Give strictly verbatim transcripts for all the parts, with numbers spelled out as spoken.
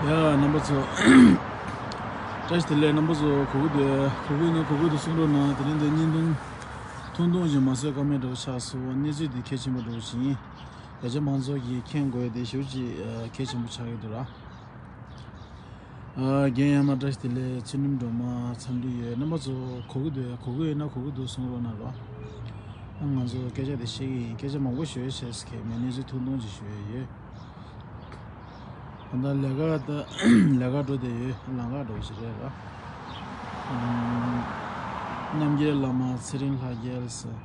ཡ། རྣམ་པ་ཚོ། བཀྲ་ཤིས་བདེ་ལེགས། རྣམ་པ་ཚོ་གོ་གི་འདུག་གོ་གི་ཡོད་ན་གོ་གི་འདུག་གསུང་རོགས་གནང་། དེ་རིང་འདི་བརྙན་ཐུང་ཐུང་ཐུང་ཅིག་མ་བཟོས་ཀ་མེད་འདྲ་བོ་ཆགས་སོང་། གནས་ཚུལ་འདི་གལ་ཆེན་པོ་འདྲ་བོ་ཞིག་ཡིན། བོད་རྒྱ་མང་ཚོགས་ཀྱིས་མཁྱེན་དགོས་ཡ་དེ་ཞེ་པོ་ཅིག་གལ་ཆེན་པོ་ཆགས་ཀྱི་འདུག་ར། རྒན་ཡ་མ་བཀྲ་ཤིས་བདེ་ལེགས། ཚུལ་ཁྲིམས་སྒྲོལ་མ་འཚམས་འདྲི་ཡོད། རྣམ་པ་ཚོ་གོ་གི་འདུག་གོ་གི་ཡོད་ན་གོ་གི་འདུག་གསུང་རོགས་གནང་རོགས། ང་ཚོ་སྐད་ཆ་དེ་བཤད་ཀྱི་ཡིན། སྐད་ཆ་མང་པོ་ཞུ་ཡ་བྱས་ཟེར་གྱི་མེད། གནས་ཚུལ་ཐུང་ཐུང་ཅིག་ཞུ་ཡ་ཡོད། ད་ལྟ་ལས་ཀ་ད་ལས་ཀ་འགྲོ་བསྡད་ཡོད། ལམ་ཁ་འགྲོ་བཞིན་རེད་ར། རྣམ་རྒྱལ་བླ་མ་ཚེ་རིང་ལྷ་རྒྱལ་ཟེར།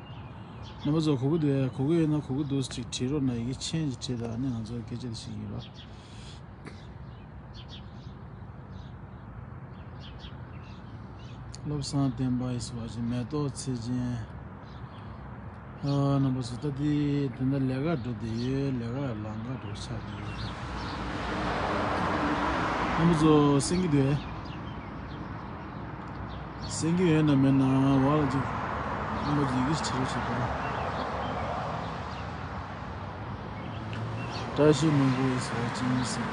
རྣམ་པ་ཚོ་གོ་གི་འདུག་གོ་གི་ཡོད་ན་གོ་གི་འདུག་ཅིག་བྲིས་རོགས་གནང་། ཡི་གེ་མཆན་ཅིག་བྲིས་དང་། ཨ་ནི་ང་ཚོ་སྐད་ཆ་དེ་བཤད་ཀྱི་ཡིན་ར། བློ་བཟང་བསྟན་པ་ཡིས་ཟེར་བ་ཅིག་མེ་ཏོག་ཚེ་ཆེན། ཨ། རྣམ་པ་ཚོ་ད་ལྟའི་དེ་འདྲ་ལས་ཀ་འགྲོ་བསྡད་ཡོད། ལས་ཀ་ལམ་ཁ་འགྲོ་ཆགས་བསྡད་ཡོད། རྣམ་པ་ཚོ་གསན་གྱི་འདུག་གས། གསན་གྱི་ཡོད་ན་མེད་ན་བར་ལ་ཅིག་རྣམ་པ་ཡི་གེ་ཞིག་བྲིས་རོགས་བྱེད་དང་། བཀྲ་ཤིས་ལྷུན་པོ་ཡིས་ཟེར་བ་ཅིག་ཡིན་ཟེར།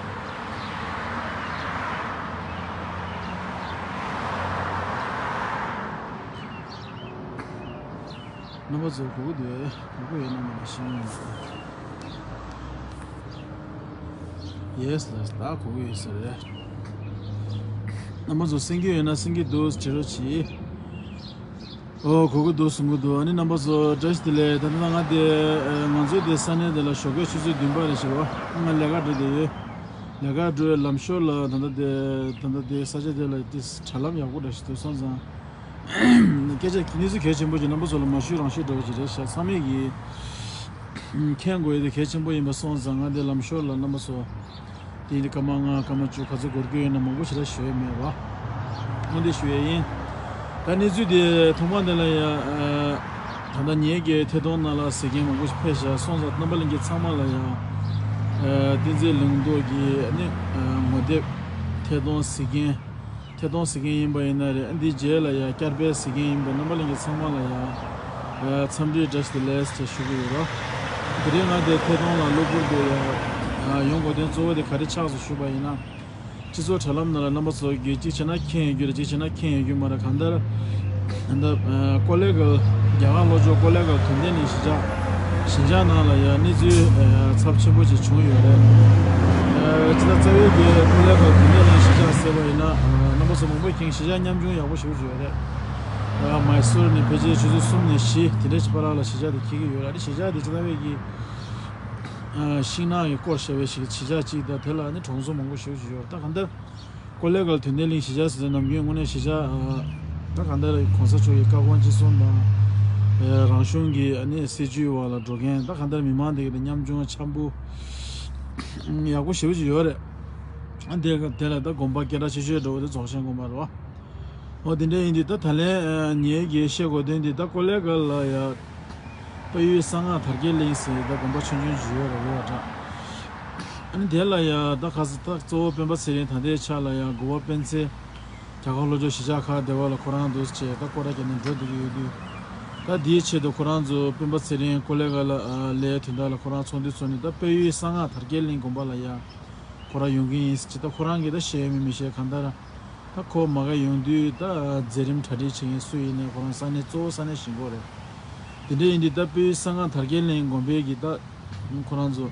རྣམ་པ་ཚོ་གོ་གི་འདུག་གོ་གི་ཡོད་ན་མེད་ན་ཤེས་ཡོན་ཡིན། ཡེས་ལགས། ད་གོ་གི་ཡོད་ས་རེད། རྣམ་པ་ཚོ་གསན་གྱི་ཡོད་ན་གསན་གྱི་འདུག་བྲིས་རོགས་གྱིས། ཨོ། གོ་གི་འདུག་གསུང་གི་འདུག་ཨ་ནི་རྣམ་པ་ཚོ་བཀྲ་ཤིས་བདེ་ལེགས། ད་ལྟ་ང་དེ་ང་ཚོ་དེ་ས་གནས་དེ་ལ་ཞོགས་ཀས་ཆུ་ཚོད་བདུན་པ་རེད་ཤག་ར། ང་ལས་ཀ་འགྲོ་བསྡད་ཡོད། ལས་ཀ་འགྲོ་བའི་ལམ་ཞོར་ལ་ད་ལྟ་དེ་ད་ལྟ་དེ་ས་ཆ་དེ་ལ་དེ་དྲ་ལམ་ཡག་པོ་འདྲ་ཞིག་འདུག་སོང་ཙང་། སྐད་ཆ་གནས་ཚུལ་གལ་ཆེན་པོ་ཅིག་རྣམ་པ་ཚོ་ལ་མ་ཞུས་རང་ཞུས་འདྲ་བོ་ཅིག་རེད་ཤག་ཚང་མས་ཀྱིས་མཁྱེན་དགོས་ཡ་དེ་གལ་ཆེན་པོ་ཡིན་པ་སོང་ཙང་། ང་དེ་ལམ་ཞོར་ལ་རྣམ་པ་ཚོ་དེ་ཡིན་དུས་སྐར་མ་ལྔ་སྐར་མ་བཅུ་ག་ཚོད་འགོར་གྱི་ཡོད་ན་མང་པོ་ཞེ་དྲག་ཞུ་ཡ་མེད་པ། འོ་འདི་ཞུ་ཡ་ཡིན། ད་གནས་ཚུལ་དེ་ཐོག་མ་དེ་ལ་ཡ། ད་ལྟ་ངེད་ཀྱི་ཐད་གཏོང་ནང་ལ་གཟིགས་མཁན་མང་པོ་ཞིག་ཕེབས་ཤག་སོང་ཙང་རྣམ་པ་ལྷན་རྒྱས་ཚང་མ་ལ་ཡ། བསྟན་འཛིན་ལུང་རྟོགས་ཀྱི་ནི་ངོ་དེབ་ཐད་གཏོང་གཟིགས་མཁན། ཐད་གཏོང་གཟིགས་མཁན་ཡིན་པ་ཡིན་ན་རེད། འདིའི་རྗེས་ལ་ཡ་བསྐྱར་དཔེ་གཟིགས་མཁན་ཡིན་པའི་རྣམ་པ་ལྷན་རྒྱས་ཚང་མ་ལ་ཡ། འཚམས་འདྲི་བཀྲ་ཤིས་བདེ་ལེགས་ཞེས་ཞུ་གི་ཡོད་ར། དེ་རིང་ང་དེ་ཐད་གཏོང་ལ་གློ་བུར་དུ་ཡ། ཡོང་དགོས་དོན་གཙོ་བོ་དེ་ག་རེ་ཆགས་སོང་ཞུས་པ་ཡིན་ན། སྤྱི་ཚོགས་དྲ་ལམ་ནང་ལ་རྣམ་པ་ཚོ་གིས་གཅིག་བྱས་ན་མཁྱེན་ཡོད་རྒྱུ་རེད། གཅིག་བྱས་ན་མཁྱེན་ཡོད་རྒྱུ་མ་རེད། གང་ལྟར། ད་ལྟ་ཀོ་ལེ་གལ། རྒྱ་གར་ལྷོ་ཕྱོགས་ཀོ་ལེ་གལ་དོན་ལྡན་གླིང་གཞིས་ཆགས། གཞིས་ཆགས་ནང་ལ་ཡང་གནས་ཚུལ་ཚབས་ཆེན་པོ་ཅིག་བྱུང་ཡོད་རེད། སྤྱི་ཟླ་རྩ་བའི་གི་ཀོ་ལེ་གལ་དོན་ལྡན་གླིང་གཞིས་ཆགས་ཟེར་བ་ཡིན་ན། རྣམ་པ་ཚོ་མང་པོས་མཁྱེན། གཞིས་ཆགས་ཉམ་ཆུང་ཡག་པོ་ཞེ་པོ་ཅིག་ཡོད་རེད། མའི་སོར་ནས་ཕལ་ཆེར་ཆུ་ཚོད་གསུམ་ནས་བཞི་དེ་འདྲ་ཞིག་བར་ལ་གཞིས་ཆགས་དེ་འཁེལ་གྱི་ཡོད་རེད། གཞིས་ཆགས་དེ་སྤྱི་ཟླ་བའི་གི་ཤིང་ནགས་ཀྱིས་བསྐོར་བཞག་པའི་ཞིག་གཞིས་ཆགས་གཅིག་དང་། དེ་ལ་ནི་གྲོང་ཚོ་མང་པོ་ཞེ་པོ་ཅིག་ཡོད་རེད། ད་གང་ལྟར་ཀོ་ལེ་གལ་དོན་ལྡན་གླིང་གཞིས་ཆགས་ཟེར་དུས་ནམ་རྒྱུན་དངོས་གནས་གཞིས་ཆགས། ད་གང་ལྟར་གོང་ས་མཆོག་གི་བཀའ་དགོངས་ཅི་གསུང་དང་། རང་གཞུང་གི་ཨ་ནི་སྲིད་བྱུས་བར་ལ་འགྲོ་མཁན། ད་གང་ལྟར་མི་མང་དེ་གི་ད་ཉམ་ཆུང་འཆམ་པོ་ཡག་པོ་ཞེ་པོ་ཅིག་ཡོད་རེད། དེ་དེ་ལ་ད་དགོན་པ་སྐད་གྲགས་ཆེ་ཤོས་འདྲ་བོ་དེ་རྫོགས་ཆེན་དགོན་པ་རེད་བ། འོ་དེ་འདྲ་ཡིན་དུས་ད་ད་ལན་ངེད་ཀྱིས་བཤད་དགོས་དོན་དེ། ད་ཀོ་ལེ་གལ་ལ་ཡ། དཔལ་ཡུལ་གསང་སྔགས་དར་རྒྱས་གླིང་ཟེར་ད་དགོན་པ་ཆུང་ཆུང་ཅིག་ཡོད་རེད། རེད་བ་འདྲ། ཨ་ནི་དེ་ལ་ཡ་ད་ཁ་ས་ད་གཙོ་བོ་སྤེན་པ་ཚེ་རིང་ད་ལྟའི་ཆ་ལ་ཡ་གུས་པ་སྤེན་ཚེ། རྒྱ་གར་ལྷོ་ཕྱོགས་གཞིས་ཆགས་ཁག་དེ་བ་ལ་ཁོ་རང་འདུག་སེ་བྱས་ད་སྐོར་ར་བརྒྱབ་ནས་འགྲོ་བསྡད་ཀྱི་ཡོད་དུས། ད་དེའི་ཆེད་དུ་ཁོ་རང་ཚོ་སྤེན་པ་ཚེ་རིང་ཀོ་ལེ་གལ་ལ་སླེབས་དུས་ད་ལ་ཁོ་རང་ཚོགས་འདུ་ཚོགས་ནས་ད་དཔལ་ཡུལ་གསང་སྔགས་དར་རྒྱས་གླིང་དགོན་པ་ལ་ཡ། ཁོ་རང་ཡོང་གི་ཡིན་ཟེར་གྱི། ད་ཁོ་རང་གིས་ད་བཤད་ཡོད་མེད་མི་ཤེས། གང་ལྟར་ད་ཁོ་མ་ག་ཡོང་དུས་ད་མཛད་རིམ་གྲ་སྒྲིག་བྱེད་མཁན་སུ་ཡིན་ནའི་ཁོ་རང་ས་གནས་གཙོ་བོ་ས་གནས་གཞིས་འགོ་རེད། དེ་འདྲ་ཡིན་དུས་ད་དཔལ་ཡུལ་གསང་སྔགས་དར་རྒྱས་གླིང་དགོན་པའི་གི་ད་ཁོ་རང་ཚོ་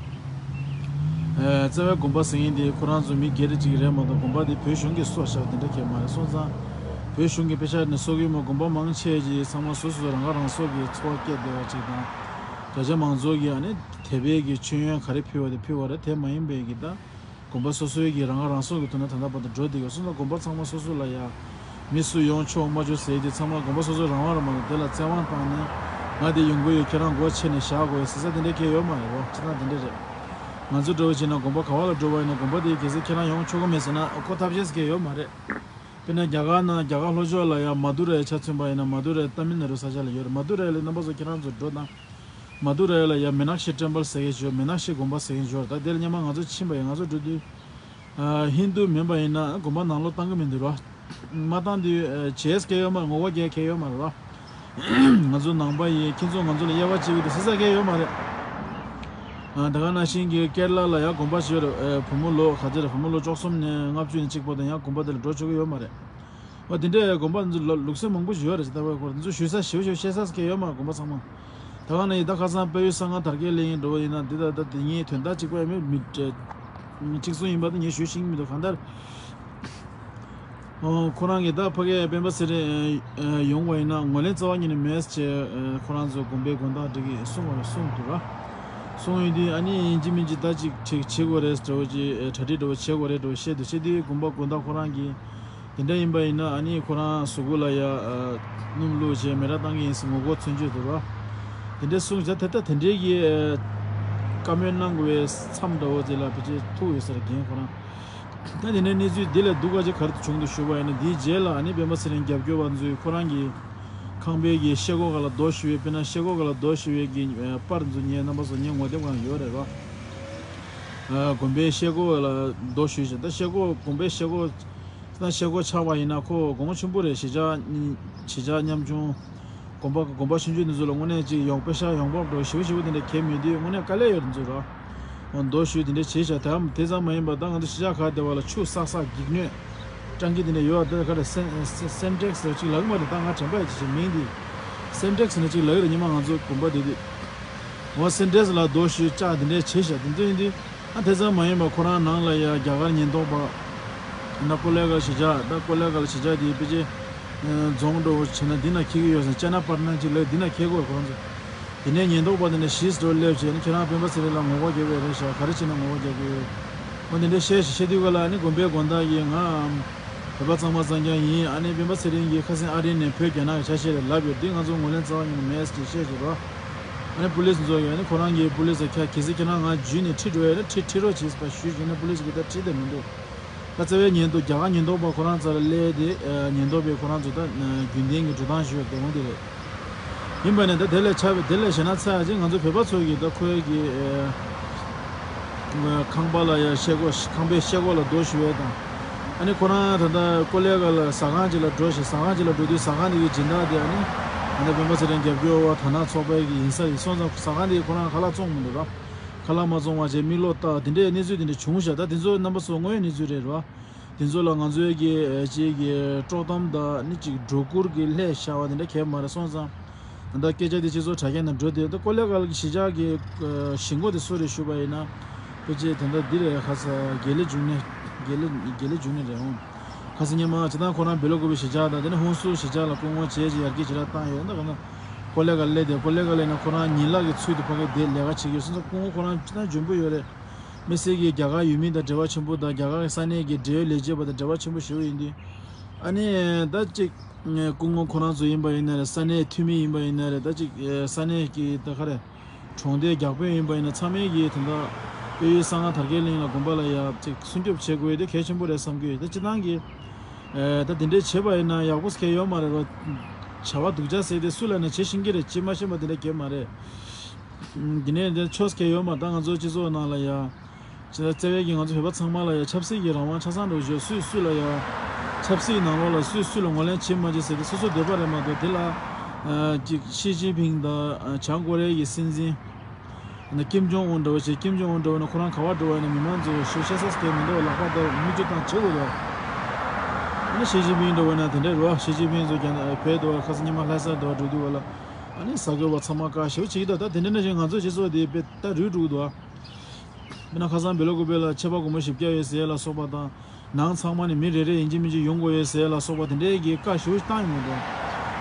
རྩ་བའི་དགོན་པ་ཟེར་མཁན་དེ་ཁོ་རང་ཚོ་མི་སྒེར་གཅིག་རེད་མ་གཏོགས་དགོན་པ་དེ་བོད་གཞུང་གིས་གསོ་བཞག་དེ་འདྲ་གང་ཡང་མ་རེད། སོང་ཙང་བོད་གཞུང་གི་དཔེ་ཆ་ནས་གསོ་གི་མ། དགོན་པ་མང་ཆེ་ཅིག་ཚང་མ་སོ་སོ་རང་ཁ་རང་གསོ་གི་འཚོ་བ་སྐྱེལ་བསྡད་པ་ཅིག་དང་། རྒྱ་ཆེ་མང་ཚོགས་ཀྱིས་ཨ་ནི་དད་པའི་གི་མཆོད་ཡོན་ག་རེ་ཕུལ་བ་དེ་ཕུལ་བ་རེད། དེ་མ་ཡིན་པའི་གི་ད་དགོན་པ་སོ་སོའི་གི་རང་ཁ་རང་གསོ་གི་ཐོག་ནས་ད་ལྟ་བར་དུ་འགྲོ་བསྡད་ཡོད། སོང་ཙང་དགོན་པ་ཚང་མ་སོ་སོ་ལ་ཡ་མི་སུ་ཡོང་ཆོག་མ་ཆོག་ཟེར་དེ་ཚང་མ་དགོན་པ་སོ་སོའི་རང་དབང་རེད་མ་གཏོགས་དེ་ལ་བཙན་དབང་བཏང་ནས་ང་དེ་ཡོང་གི་ཡོད། ཁྱེད་རང་སྒོ་ཕྱེ་ནས་བཞག་དགོས་ཟེར་ས་དེ་འདྲ་གང་ཡང་ཡོད་མ་རེད་བ། སྤྱིར་བཏང་དེ་འདྲ་རེད། ང་ཚོ་འདྲ་བོ་བྱས་ན་དགོན་པ་ག་བ་ལ་འགྲོ་བ་ཡིན་ན་དགོན་པ་དེའི་གལ་སྲིད་ཁྱེད་རང་ཡོང་ཆོག་གི་མེད་ཟེར་ན་ཁོ་ཐབས་ཤེས་གང་ཡང་ཡོད་མ་རེད། དཔེར་ན་རྒྱ་གར་ནང་རྒྱ་གར་ལྷོ་ཕྱོགས་ལ་ཡ་མ་དུ་རའི་ཆ་མཚོན་པ་ཡིན་ན། མ་དུ་རའི་ཏ་མིལ་ནཱ་ཌུ་ས་ཆ་ལ་ཡོད་རེད། མ་དུ་རའི་ལ་རྣམ་པ་ཚོ་ཁྱེད་རང་ཚོ་འགྲོ་དང་། མ་དུ་རའི་ལ་ཡ་མི་ནག་ཤི་ཊེམ་པལ་ཟེར་མཁན་ཞིག་ཡོད། མི་ནག་ཤི་དགོན་པ་ཟེར་མཁན་ཞིག་ཡོད་རེད། ད་དེ་ལ་སྔོན་མ་ང་ཚོ་ཕྱིན་པ་ཡིན། ང་ཚོ་འགྲོ་དུས། ཨ། ཧིན་དུ་མིན་པ་ཡིན་ན་དགོན་པ་ནང་ལོགས་བཏང་གི་མི་འདུག་ར། མ་བཏང་དུས་ཨ། བྱས་ཡོད་མ་རེད། ངོ་བོ་གང་ཡང་ཡོད་མ་རེད་ར། ང་ཚོ་ནང་པ་ཡིན། ཁྱེད་ཚོ་ང་ཚོ་ལ་དབྱེ་བ་ཕྱེ་གི་འདུག་ཟེར་ས་གང་ཡང་ཡོད་མ་རེད། ཨ། ད་ག་ནང་བཞིན་གྱི་ཀེར་ལ་ལ་ཡང་དགོན་པ་ཞིག་ཡོད་རེད། ཨེ། བུ་མོ་ལོ་ག་ཚོད་རེད། བུ་མོ་ལོ་བཅུ་གསུམ་ནས་ལྔ་བཅུ་ནས་གཅིག་པོ་དང་ཡང་དགོན་པ་དེ་ལ་འགྲོ་ཆོག་གི་ཡོད་མ་རེད། ཨ། དེ་འདྲའི་དགོན་པ་འདི་ལུགས་སྲོལ་མང་པོ་ཞིག་ཡོད་རེད། ད་བའི་སྐོར་འདི་ཚོ་ཞུ་ས་ཞེ་པོ་ཞེ་པོ་བཤད་ས་གལ་ཡོད་མ་རེད། དགོན་པ་ཚང་མ། ད་ག་ནང་བཞིན་ད་ཁ་སང་དཔལ་ཡུལ་གསང་སྔགས་དར་རྒྱས་གླིང་འགྲོ་བ་ཡིན་ན། འདི་ད་ད་དེ་ངའི་དོན་དག་གཅིག་པ་ཡིན་མིན་མི་གཅིག་མཚུངས་ཡིན་པ་དེ་ངས་ཞུ་ཤེས་ཀྱི་མི་འདུག་གང་ལྟར། ཨོ། ཁོ་རང་གིས་ད་ཕ་གིའི་སྤེན་པ་ཚེ་རིང་ཡོང་བ་ཡིན་ན་ངོས་ལེན་རྩ་བ་ཉིད་ནས་མེད་ཅེས་ཁོ་རང་ཚོ་དགོན་པའི་དགོན་བདག་འདི་གིས་གསུངས་པ་གསུངས་འདུག་ར། གསུངས་ཡོད་དུས། ཨ་ནི་ཡིན་གཅིག་མིན་གཅིག་ད་ཅིག་བྱེད་བྱེད་དགོས་རེད་འདྲ་བོ་ཅིག་གྲ་སྒྲིག་འདྲ་བོ་བྱེད་དགོས་རེད་འདྲ་བོ་བཤད་འདུག་བཤད་དུས་དགོན་པ་དགོན་བདག་ཁོ་རང་གིས་དེ་འདྲ་ཡིན་པ་ཡིན་ན། ཨ་ནི་ཁོ་རང་གཟུགས་པོ་ལ་ཡ་སྣུམ་བླུགས་བྱས་མེ་རག་བཏང་གི་ཡིན་ཟེར་ངོ་རྒོལ་མཚོན་བྱེད་འདུག་ར། དེ་འདྲ་གསུངས་བྱས། ད་ད་དེ་འདྲའི་གི་བཀའ་མོལ་གནང་དགོས་པའི་མཚམས་འདྲ་བོ་ཅིག་ལ་ཕལ་ཆེར་ཐུག་ཡོད་ས་རེད། རྒན་ཁོ་རང་། ད་དེ་ནས་གནས་ཚུལ་འདི་ལས་སྡུག་ག་ཅིག་ག་རེ་བྱུང་འདུག་ཞུས་པ་ཡིན་ན། འདིའི་རྗེས་ལ་ཨ་ནི་སྤེན་པ་ཚེ་རིང་རྒྱབ་སྐྱོར་བ་ཚོས་ཁོ་རང་གི་ཁང་པའི་གི་ཤེལ་སྒོ་སྒང་ལ་རྡོ་གཞུས་པའི། དཔེར་ན་ཤེལ་སྒོ་སྒང་ལ་རྡོ་གཞུས་པའི་གི་པར་ཚོ་ངས་རྣམ་པ་ཚོ་ངས་ངོ་དེབ་སྒང་ཡོད་རེད་རོ། ཨ། དགོན་པའི་ཤེལ་སྒོ་ལ་རྡོ་གཞུས་བྱས། ད་ཤེལ་སྒོ་དགོན་པའི་ཤེལ་སྒོ་ད་ཤེལ་སྒོ་ཆག་པ་ཡིན་ན་ཁོ་དགོངས་པ་ཆེན་པོ་རེད། གཞིས་ཆགས་གཞིས་ཆགས་ཉམ་ཆུང་། དགོན་པ་དགོན་པ་ཆུང་ཆུང་འདི་ཚོ་ལ་དངོས་གནས་ཅིག་ཡོང་པེ་ཤ་ཡོང་འབབ་འགྲོ་ཞེ་པོ་ཞེ་པོ་དེ་འདྲ་གལ་མེད་དུས་དངོས་གནས་དཀའ་ལས་ཡོད་རེད་འདུག་ར། འོ། རྡོ་གཞུས་དེ་འདྲ་བྱས་བཞག་ད་དེ་ཙམ་མ་ཡིན་པ་ད་ང་ཚོ་གཞིས་ཆགས་ཁག་དེ་བ་ལ་ཆུ་བསགས་བསགས་འགྱིག་སྣོད་སྤྲང་གི་དེ་འདྲ་ཡོད་པ། དེ་ག་རེ་སེན་སེན་སེན་ཊེག་སི་ཟེར་ཅིག་ལབ་མ་རེད། ད་ང་དྲན་པ་ཡོད་ཅིག་མིང་འདི་སེན་ཊེག་སི་ནས་ཅིག་ལབ་ཡོད་རེད། ཉི་མ་ང་ཚོ་དགོན་པ་དེ་དུས། འོ། སེན་ཊེག་སི་ལ་རྡོ་གཞུས་བཅག་དེ་འདྲ་བྱས་བཞག་དེ་ཚོ་ཡིན་དུས། ཨ། དེ་ཙམ་མ་ཡིན་པ་ཁོ་རང་ནང་ལ་ཡ་རྒྱ་གར་ཉེན་རྟོག་པ། ད་ཀོ་ལེ་གལ་གཞིས་ཆགས། ད་ཀོ་ལེ་གལ་གཞིས་ཆགས་དེ་ཕལ་ཆེར་རྫོང་འགྲོ་བྱས་ན་འདི་ན་འཁེལ་གྱི་ཡོད་ཟེར། ཅ་ན་པར་ན་ཅིག་ལབ་འདི་ན་འཁེལ་གྱི་ཡོད། ཁོ་རང་ཚོ་དེ་ནས་ཉེན་རྟོག་པ་དེ་འདྲ་ཞིག་འགྲོ་སླེབས་བྱས་ནས་ཁྱེད་རང་སྤེན་པ་ཚེ་རིང་ལ་ངོ་རྒོལ་རྒྱག་གི་རེད་ཤག་ག་རེ་བྱས་ན་ངོ་རྒོལ་རྒྱག་གི་ཡོད། འོ། དེ་འདྲ་བཤད་བཤད་དུས་ག་ལ་ཨ་ནི་དགོན་པའི་དགོན་བདག་གིས་ང་བོད་པ་གཙང་མ་གཙང་རྐྱང་ཡིན། ཨ་ནི་སྤེན་པ་ཚེ་རིང་གིས་ཁ་སང་ཨ་རི་ནས་བོད་རྒྱ་ནག་གི་ཆ་ཤས་རེད་ལབ་ཡོད། འདི་ང་ཚོ་ངོས་ལེན་རྩ་བ་ཉིད་ནས་མེད་ཅེས་བཤད་བྱས་རོ། ཨ་ནི་པུ་ལིས་ཚོ་ཡོད། ཨ་ནི་ཁོ་རང་གིས་པུ་ལིས་ལ་ཁྱེད་ཁྱེད་ཚོ་ཁྱེད་རང་ང་འཇུས་ནས་ཁྲིད་འགྲོ་ཡ་རེད། ཁྲིད་ཁྲིད་རོགས་བྱེད་ཟེར་ཞུས་བྱས་ན་པུ་ལིས་ཀྱིས་ད་ཁྲིད་དེ་མི་འདུག་ད་རྩ་བའི་ཉེན་རྟོག་རྒྱ་གར་ཉེན་རྟོག་པ་ཁོ་རང་རྩ་ལ་སླེབས་ཏེ། ཨ། ཉེན་རྟོག་པས་ཁོ་རང་ཚོ་ད་རྒྱུན་ལྡན་གྱི་འགྲོ་སྟངས་ཤིག་ཡོད་དེ། འོ་དེ་རེད། ཡིན་པ་ནས་ད་དེ་ལས་ཆ་བའི་དེ་ལས་གཞན་ན་ཚ་ཡ་ཅིག་ང་ཚོ་བོད་པ་ཚོ་གིས་ད་ཁོའི་གི། ཨ། ཁང་པ་ལ་ཡ་ཤེལ་སྒོ་ཁང་པའི་ཤེལ་སྒོ་ལ་རྡོ་གཞུ་བའི་དང་། ཨ་ནི་ཁོ་རང་ད་ལྟ་ཀོ་ལེ་གལ་ལ་ཟ་ཁང་ཅིག་ལ་འགྲོ་ཞིང་། ཟ་ཁང་ཅིག་ལ་འགྲོ་དུས་ཟ་ཁང་དེ་གི་སྦྱིན་བདག་དེ་ཨ་ནི་ད་ལྟ་སྤེན་པ་ཚེ་རིང་རྒྱབ་སྐྱོར་བ་དར་ནག་ཚོགས་པའི་གི་ཡིན་ས་རེད་སོང་ཙང་ཟ་ཁང་དེ་གི་ཁོ་རང་ཁ་ལག་བཙོང་མི་འདུག་ར། ཁ་ལག་མ་བཙོང་བ་བྱས་མིག་ལོག་བལྟ་དེ་འདྲའི་གནས་ཚུལ་དེ་འདྲ་བྱུང་ཤག་ད་དེ་ཚོ་རྣམ་པ་ཚོ་དངོས་ཡོད་གནས་ཚུལ་རེད་ར། དེ་ཚོ་ལ་ང་ཚོའི་གི་ཅིག་གི་དཀྲོག་གཏམ་དང་ནི་ཅིག་སྒྲོ་སྐུར་གི་ལྷད་ཤར་བ་དེ་འདྲ་གས་མ་རེད་སོང་ཙང་། ད་སྐད་ཆ་དེ་སྤྱི་ཚོགས་དྲ་རྒྱ་ནང་འགྲོ་དུས། ད་ཀོ་ལེ་གལ་གྱི་གཞིས་ཆགས་ཀྱི་ཨ་གཞིས་འགོ་དེ་སུ་རེད་ཞུས་པ་ཡིན་ན། ཕལ་ཆེར་ད་ལྟ་འདི་རེད། ཁ་ས་དགེ་ལེགས་འབྱུང་གནས། དགེ་ལེགས་དགེ་ལེགས་འབྱུང་གནས་རེད་འོང་། ཁ་ས་སྔོན་མ་སྤྱིར་བཏང་ཁོ་རང་བེ་ལ་ཀུ་པེ་གཞིས་ཆགས་དང་དེ་ནས་ཧུན་སུར་གཞིས་ཆགས་ལ་སྐུ་ངོ་བྱས་ཅིག་ཡར་རྒྱས་ཅིག་ར་བཏང་ཡོད། ད་ག་ན་ཀོ་ལེ་གལ་སླེབས་དེ། ཀོ་ལེ་གལ་སླེབས་ན་ཁོ་རང་ཉིན་ལག་གི་ཚུལ་དུ་ཕ་གི་དེ་ལས་ཀ་བྱེད་ཀྱི་ཡོད་སོང་ཙང་སྐུ་ངོ་ཁོ་རང་སྤྱིར་བཏང་འཇོན་པོ་ཡོད་རེད། དམིགས་བསལ་གྱི་རྒྱ་གར་ཡུལ་མི་དང་འབྲེལ་བ་ཆེན་པོ་དང་རྒྱ་གར་གྱི་ས་གནས་ཀྱི་འབྲེལ་ཡོད་ལས་བྱེད་པ་དང་འབྲེལ་བ་ཆེན་པོ་ཞེ་པོ་ཡིན་དུས། ཨ་ནི་ད་ཅིག་སྐུ་ངོ་ཁོ་རང་ཚོ་ཡིན་པ་ཡིན་ན་རེད། ས་གནས་འཐུས་མི་ཡིན་པ་ཡིན་ན་རེད། ད་ཅིག་ས་གནས་ཀྱི་ད་ག་རེ་གྲོང་སྡེ་བརྒྱ་དཔོན་ཡིན་པ་ཡིན་ན་ཚང་མས་ཀྱིས་དེ་འདྲ་དཔལ་ཡུལ་གསང་སྔགས་དར་རྒྱས་གླིང་ལ་དགོན་པ་ལ་ཡ་ཅིག་སྲུང་སྐྱོབ་བྱེད་དགོས་ཡ་དེ་གལ་ཆེན་པོ་རེད་བསམ་གྱི་ཡོད། ད་སྤྱིར་བཏང་གི་ད་དེ་འདྲས་བྱས་པ་ཡིན་ན་ཡག་པོ་གལ་ཡོད་མ་རེད་རོ། བྱ་བ་སྡུག་ཅག་ཟེར་དེ་སུ་ལ་ན་བྱེད་ཤེས་ཀྱི་རེད། བྱེད་མ་ཤེས་པ་དེ་འདྲ་གལ་མ་རེད། འདི་ནས་འདི་ཆོས་སྐལ་ཡོད་མ། ད་ང་ཚོ་སྤྱི་ཚོགས་ནང་ལ་ཡ། ཅི་ལ་བརྩེ་བའི་གི་ང་ཚོ་བོད་པ་ཚང་མ་ལ་ཡ་ཆབ་སྲིད་ཀྱི་རང་དབང་ཆ་ཚང་འགྲོ་བཞིན། སུས་སུ་ལ་ཡ། ཆབ་སྲིད་ནང་ལོགས་ལ་སུས་སུ་ལ་ངོས་ལེན་བྱེད་མ་བྱེད་ཟེར་ཏེ་སོ་སོ་འདོད་པ་རེད་མ་གཏོགས། དེ་ལ་ཨ་ཅིག་ཞི་ཅིན་ཕིང་དང་ཨ་བྱང་ཀོ་རི་ཡའི་གི་སྲིད་འཛིན་ཨ་ནི་ཀིམ་ཇོང་ཨུན་འདྲ་བོ་བྱས། ཀིམ་ཇོང་ཨུན་འདྲ་བོ་ནི་ཁོ་རང་ག་བ་འགྲོ་བ་ཡིན་ན་མི་མང་ཚོ་ཞུ་བཤད་ས་སྐལ་མི་འདུག་ལག་པ་དང་མིག་ཆུ་བཏང་བྱེད་དགོས་རེད། ཨ་ནི་ཞི་ཅིན་ཕིང་འདྲ་བོ་ན་དེ་འདྲ་རེད་བ། ཞི་ཅིན་ཕིང་ཚོ་རྒྱ་ནག་བོད་དུ་བ་ཁ་སང་ཉི་མ་ལྷ་སར་དུ་བ་འགྲོ་དུས་བ་ལ། ཨ་ནི་གསར་འགོད་པ་ཚང་མ་བཀག་ཞེ་པོ་བྱེད་ཀྱི་འདུག་ད་དེ་འདྲ་ནང་བཞིན་ང་ཚོའི་སྤྱི་ཚོགས་འདི་དཔེ་ད་རུལ་འགྲོ་གི་འདུག་དཔེར་ན་ཁ་སང་བེ་ལ་ཀུ་པེ་ལ་ཆད་པ་སྒོར་མོ་བཞི་བརྒྱ་ཡོད་ཟེར་ཡ་ལ་སོགས་པ་དང་། ནང་ཚང་མ་ནས་མི་རེ་རེ་ཡིན་གཅིག་མིན་གཅིག་ཡོང་དགོས་ཡོད་ཟེར་ཡ་ལ་སོགས་པ་དེ་འདྲའི་གི་བཀའ་ཞེ་པོ་བཏང་ཡོང་གི་འདུག་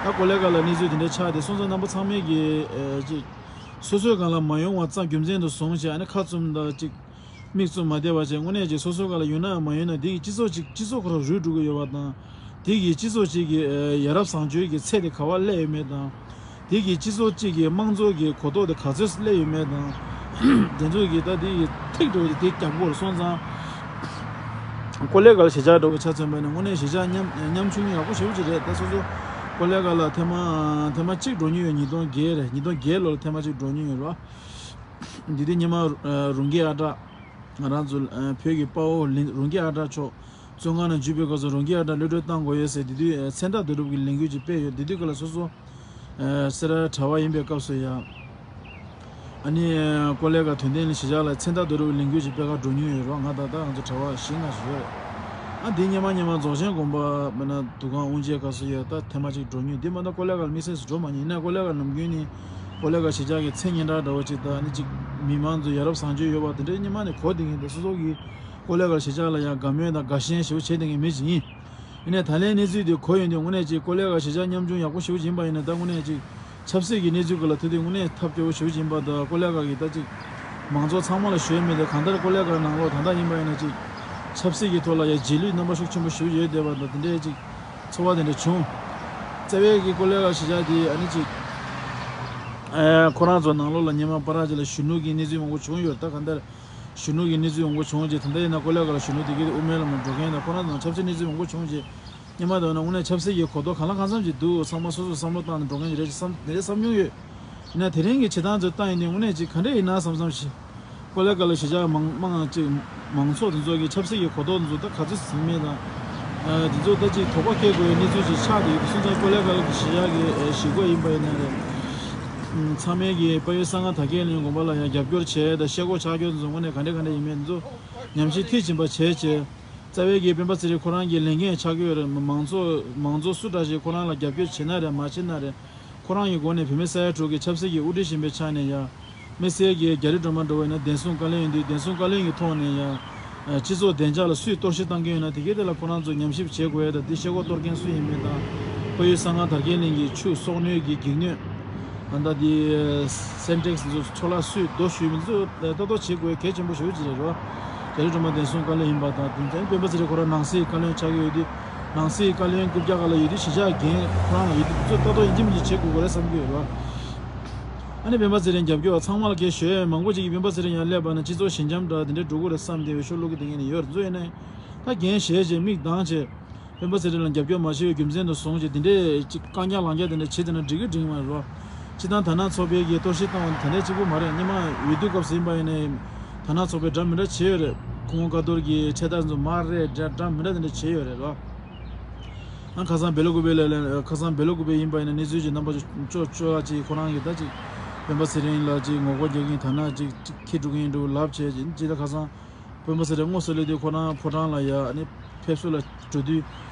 ད་ཀོ་ལེ་གལ་ལ་གནས་ཚུལ་དེ་འདྲ་ཆགས་ཏེ་སོང་ཙང་རྣམ་པ་ཚང་མས་གི་ཨ་ཅིག་སོ་སོའི་སྒང་ལ་མ་ཡོང་བ་ཙམ་རྒྱུ་མཚན་དུ་བཟུང་བྱས། ཨ་ནི་ཁ་བཙུམ་དང་ཅིག་མིག་བཙུམ་མ་བསྡད་པ་བྱས། དངོས་གནས་ཀྱི་སོ་སོའི་སྒང་ལ་ཡོང་ན་ཡང་མ་ཡོང་ན་འདི་གི་སྤྱི་ཚོགས་ཅིག་སྤྱི་ཚོགས་ཁོ་རང་རུལ་འགྲོ་གི་ཡོད་པ་དང་། དེ་གི་སྤྱི་ཚོགས་ཅིག་གི་ཨ་ཡ་རབས་བཟང་སྤྱོད་ཀྱི་ཚད་དེ་ག་བ་སླེབས་ཡོད་མེད་དང་། དེ་གི་སྤྱི་ཚོགས་ཅིག་གི་དམངས་གཙོ་གི་གོ་རྟོགས་དེ་ག་ཚོད་སླེབས་ཡོད་མེད་དང་། དེ་ཚོ་གི་ད་དེ་གི་ཐིག་འགྲོ་གི་དེ་རྒྱབ་སྐོར་སོང་ཙང་། ཀོ་ལེ་གལ་གཞིས་ཆགས་འགྲོ་གི་ཆ་མཚོན་པ་ནི་དངོས་གནས་གཞིས་ཆགས་ཉམ་ཉམ་ཆུང་ཡག་པོ་ཞེ་པོ་ཅིག་རེད། ད་སོ་སོ་ཀོ་ལེ་གལ་ལ་ཐེངས་མ་ཐེངས་མ་གཅིག་འགྲོ་མྱོང་ཡོད། ཉིས་སྟོང་བརྒྱད་རེད། ཉིས་སྟོང་བརྒྱད་ལོ་ལ་ཐེངས་མ་གཅིག་འགྲོ་མྱོང་ཡོད་རེད་བ། འདི་དུས་ཉི་མ་ཨ་རུང་གི་ཨ་བྲག་ང་རང་ཚོ་ཨ་བོད་ཀྱི་དཔའ་བོ་ལིན་རུང་གི་ཨ་བྲག་མཆོག་བཙོན་ཁང་ནང་འཇུས་པའི་སྐབས་སུ་རུང་གི་ཨ་བྲག་གློད་གྲོལ་བཏང་དགོས་ཡོད་ཟེར། དེ་དུས་ཨ་མཚན་རྟགས་བསྡུ་རུབ་ཀྱི་ལས་འགུལ་ཅིག་སྤེལ་ཡོད། དེ་དུས་སྐབས་ལ་སོ་སོ་ཨ་སེ་ར་གྲྭ་པ་ཡིན་པའི་སྐབས་སུ་ཡང་ ཨ་ནི་ཀོ་ལི་གྷལ་དོན་ལྡན་གཞིས་ཆགས་ལ་མཚན་རྟགས་བསྡུ་རུབ་ལས་འགུལ་ཅིག་སྤེལ་གར་འགྲོ་མྱོང་ཡོད་རེད་བ། ང་ད་ལྟ་ང་ཚོ་གྲྭ་པ་བཞི་ལྔ་ཞིག་ཡོད་རེད། ཨ་འདི་སྔོན་མ་སྔོན་མ་རྫོགས་ཆེན་དགོན་པ་མིན་ན་འདུ་ཁང་དབུ་འབྱེད་སྐབས་སུ་ཡོད། ད་ཐེངས་མ་གཅིག་འགྲོ་མྱོང་། འདི་མ་གཏོགས་ཀོ་ལི་གྷལ་དམིགས་བསལ་སུ་འགྲོ་མ་མྱོང་། ཡིན་ན་ཀོ་ལི་གྷལ་ནམ་རྒྱུན་ནས་ཀོ་ལི་གྷལ་གཞིས་ཆགས་ཀྱི་མཚན་སྙན་གྲགས་འདྲ་བོ་ཅིག་དང་ཨ་ནི་ཅིག་མི་མང་ཚོ་ཡ་རབས་བཟང་སྤྱོད་ཡོད་པ་དེ་འདྲ་སྔོན་མ་ནས་གོ་བསྡད་མཁན་དང་། སོ་སོ་གིས་ཀོ་ལི་གྷལ་གཞིས་ཆགས་ལ་ཡང་དགའ་མོས་དང་དགའ་ཞེན་ཞེ་པོ་བྱེད་བསྡད་མཁན་མི་ཞིག་ཡིན། ཡིན་ནའི་ད་ལན་གནས་ཚུལ་དེ་གོ་ཡོང་དུས་དངོས་གནས་ཅིག་ཀོ་ལི་གྷལ་གཞིས་ཆགས་ཉམ་ཆུང་ཡག་པོ་ཞེ་པོ་ཅིག་ཡིན་པ་ཡིན་ན། ད་དངོས་གནས་ཅིག་ཆབ་སྲིད་ཀྱི་གནས་ཚུལ་སྐོར་ལ་ཐུག་དུས་དངོས་གནས་ཐབས་སྐྱོ་བོ་ཞེ་པོ་ཅིག་ཡིན་པ་དང་། ཀོ་ལི་གྷལ་གྱི་ད་ཅིག་མང་ཚོགས་ཚང་མ་ལ་ཞུ་ཡས་མེད་དེ། གང་ལྟར་ཀོ་ལི་གྷལ་ནང་ལོགས་ད་ལྟ་ཡིན་པ་ཡིན་ན་ཅིག་ཆབ་སྲིད་ཀྱི་ཐོག་ལ་ཡང་རྗེས་ལུས་རྣམ་པ་ཤུགས་ཆེན་པོ་ཞེ་པོ་ཡོད་བསྡད་པ་དང་། དེ་འདྲའི་ཅིག་ཚོར་བ་དེ་འདྲ་བྱུང་། རྩ་བའི་གི་ཀོ་ལི་གྷལ་གཞིས་ཆགས་དེ་ཨ་ནི་ཅིག་ཨ་ཁོ་རང་ཚོ་ནང་ལོགས་ལ་སྔོན་མ་བར་ཅིག་ལ་གཞོན་ནུ་གི་གནས་ཚུལ་མང་པོ་བྱུང་ཡོད། ད་གང་ལྟར་གཞོན་ནུ་གི་གནས་ཚུལ་མང་པོ་བྱུང་རྗེས། ད་ལྟ་ཡིན་ན་ཀོ་ལི་གྷལ་གཞོན་ནུ་དེ་གའི་དབུ་མའི་ལམ་ལ་འགྲོ་མཁན་དང་། ཁོ་རང་ཚོ་ནང་ཆབ་སྲིད་གནས་ཚུལ་མང་པོ་བྱུང་རྗེས། སྔོན་མ་དང་ན་དངོས་གནས་ཆབ་སྲིད་ཀྱི་གོ་རྟོགས་གང་ལ་གང་འཚམ་ཅིག་འདུག། ཚང་མ་སོ་སོ་བསམ་བློ་བཏང་ནས་འགྲོ་མཁན་ཅིག་རེད་ཅེས་བསམ། དེ་འདྲ་བསམ་མྱོང་ཡོད། ཡིན་ན་དེ་རིང་གི་བྱེད་སྟངས་ཚོ་བལྟས་ཡིན་དུས་དངོས་གནས་ཅིག་ག་འདྲ་ཡིན་ན་བསམ་བསམ་ཞིག། ཀོ་ལི་གྷལ་གཞིས་ཆགས་མང་མང་ཅིག་མང་ཚོགས་དེ་ཚོ་གི་ཆབ་སྲིད་ཀྱི་གོ་རྟོགས་དེ་ཚོ་ད་ག་ཚོད་ཟིན་མེད་དང་། ཨ་དེ་ཚོ་ད་ཅིག་དོགས་པ་སྐྱེ་དགོས་པའི་གནས་ཚུལ་ཅིག་ཆགས་བསྡད་ཡོད། སོང་ཙང་ཀོ་ལི་གྷལ་གཞིས་ཆགས་ཀྱི་ཨ་གཞིས་འགོ་ཡིན་པ་ཡིན་ན་རེད། ཚང་མས་ཀྱི་དཔལ་ཡུལ་གསང་སྔགས་དར་རྒྱས་གླིང་དགོན་པ་ལ་ཡང་རྒྱབ་སྐྱོར་བྱས་དང་། ཤེལ་སྒོ་ཕྱག་སྐྱོར་དེ་ཚོ་དངོས་གནས་ག་འདྲ་ག་འདྲ་ཡིན་མིན་དེ་ཚོ་ཉམས་ཞིབ་མཐིལ་ཕྱིན་པ་བྱས་བྱས། རྩ་བའི་གི་སྤེན་པ་ཚེ་རིང་ཁོ་རང་གི་ལས་འགན་ཆགས་ཀྱི་ཡོད་རེད། མང་ཚོགས་མང་ཚོགས་སུ་འདྲ་ཞིག་ཁོ་རང་ལ་རྒྱབ་སྐྱོར་བྱེད་ན་རེད་མ་བྱེད་ན་རེད། ཁོ་རང་གི་སྒོ་ནས་བུད་མེད་ས་ཡ་དྲུག་གི་ཆབ་སྲིད་ཀྱི་དབུ་ཁྲིད་གཞོན་པའི་ཆ་ནས་ཡ། དམིགས་བསལ་གྱི་རྒྱ་རི་སྒྲོལ་མ་འདྲ་བོ་ཡིན་ན་བདེན་སྲུང་བཀའ་བློན་ཡིན་དུས། བདེན་སྲུང་བཀའ་བློན་གྱི་ཐོག་ནས་ཡ། སྤྱི་ཚོགས་བདེ་འཇགས་ལ་སུས་གཏོར་བཤིག་བཏང་གི་ཡོད་ན་དེ་གའི་ཐད་ལ་ཁོ་རང་ཚོ་ཉམས་ཞིབ་བྱེད་དགོས་ཡ་དང་། དེ་ཤེལ་སྒོ་གཏོར་མཁན་སུ་ཡིན་མིན་དང་། དཔལ་ཡུལ་གསང་སྔགས་དར་རྒྱས་གླིང་གི་ཆུ་གསོག་ནུས་ཀྱི་འགྱིག་སྣོད། ད་ལྟ་དེ་སེན་ཊེག་སི་ཚོ་ཚོ་ལ་སུས་རྡོ་གཞུས་མིན་ཚོ་ལྟ་རྟོག་བྱེད་དགོས་གལ་ཆེན་པོ་ཞེ་པོ་ཅིག་རེད་རོ། རྒྱ་རི་སྒྲོལ་མ་བདེན་སྲུང་བཀའ་བློན་ཡིན་པ་དང་། དེ་ནས་སྤེན་པ་ཚེ་རིང་ཁོ་རང་ནང་སྲིད་བཀའ་བློན་ཆགས་ཀྱི་ཡོད་དུས། ནང་སྲིད་བཀའ་བློན་རྐུབ་བཀྱག་སྒང་ལ་ཡོད་དུས་གཞིས་ཆགས་འགན་ཁོ་རང་ལ་ཡོད་དུས། དེ་ཚོ་ལྟ་རྟོག་ཡིན་གཅིག་མིན་གཅིག་བྱེད་དགོས་ཀྱི་རེད་བསམ་གྱི་ཡོད་རོ། ཨ་ནི་སྤེན་པ་ཚེ་རིང་རྒྱབ་སྐྱོར་བ་ཚང་མ་ལ་སྐད་ཞུ་ཡས། མང་པོ་ཅིག་གིས་སྤེན་པ་ཚེ་རིང་ཡར་སླེབས་པ་ན་སྤྱི་ཚོགས་ཞི་འཇམ་འདྲ་དེ་འདྲ་འགྲོ་གི་རེད་བསམ་སྟེ་འོས་ཤོག་བླུག་གི་བསྡད་མཁན་ཡང་ཡོད་རེད། ཚོ་ཡིན་ནའི་ད་འགན་བཞེས་བྱས་མིག་གདངས་བྱས། སྤེན་པ་ཚེ་རིང་ལ་རྒྱབ་སྐྱོར་མ་བྱས་པའི་རྒྱུ་མཚན་དུ་བཟུང་བྱས། དེ་འདྲའི་ཅིག་རྐང་རྐྱང་ལག་རྐྱང་དེ་འདྲ་བྱེད་བསྡད་ན་འགྲིག་གི་འགྲིག་མ་རེད་རོ། སྤྱིར་བཏང་དར་ནག་ཚོགས་པའི་གི་གཏོར་བཤིག་བཏང་བ་དེ་འདྲ་གཅིག་པུ་མ་རེད། སྔོན་མ་འོས་བསྡུ་སྐབས་སུ་ཡིན་པ་ཡིན་ནའི་དར་ནག་ཚོགས་པས་འདྲ་མི་འདྲ་བྱས་ཡོད་རེད། ཁུ་སྒོང་ཀ་རྡོར་གྱི་འཕྲེད་དར་ཚོ་མར་རེད་འདྲ་འདྲ་མི་འདྲ་དེ་འདྲ་བྱས་ཡོད་རེད་རོ། ཨ་ཁ་སང་བེ་ལོ་ཀུ་པེ་ལ་ལ་ཁ་སང་བེ་ལོ་ཀུ་པེ་ཡིན་པ་ཡིན་ན་གནས་ཚུལ་གྱི་རྣམ་པ་ཅོ་ཅོ་ཅོ་ཡ་ཅིག་ཁོ་རང་གིས་ད་ཅིག་སྤེན་པ་ཚེ་རིང་ལ་ཅིག་ངོ་རྒོལ་རྒྱག་མཁན་དར་ནག་ཅིག་ཅིག་འཁྱེར་འགྲོ་གི་ཡིན་འགྲོ་ལབ་བྱས་ཅིག་ཅིག་ད་ཁ་སང་སྤེན་པ་ཚེ་རིང་དངོས་སུ་སླེབས་དུས་ཁོ་རང་ཕོ་བྲང་ལ་ཡ་ཨ་ནི་ཕེབས་བསུ་ལ་འགྲོ་དུས།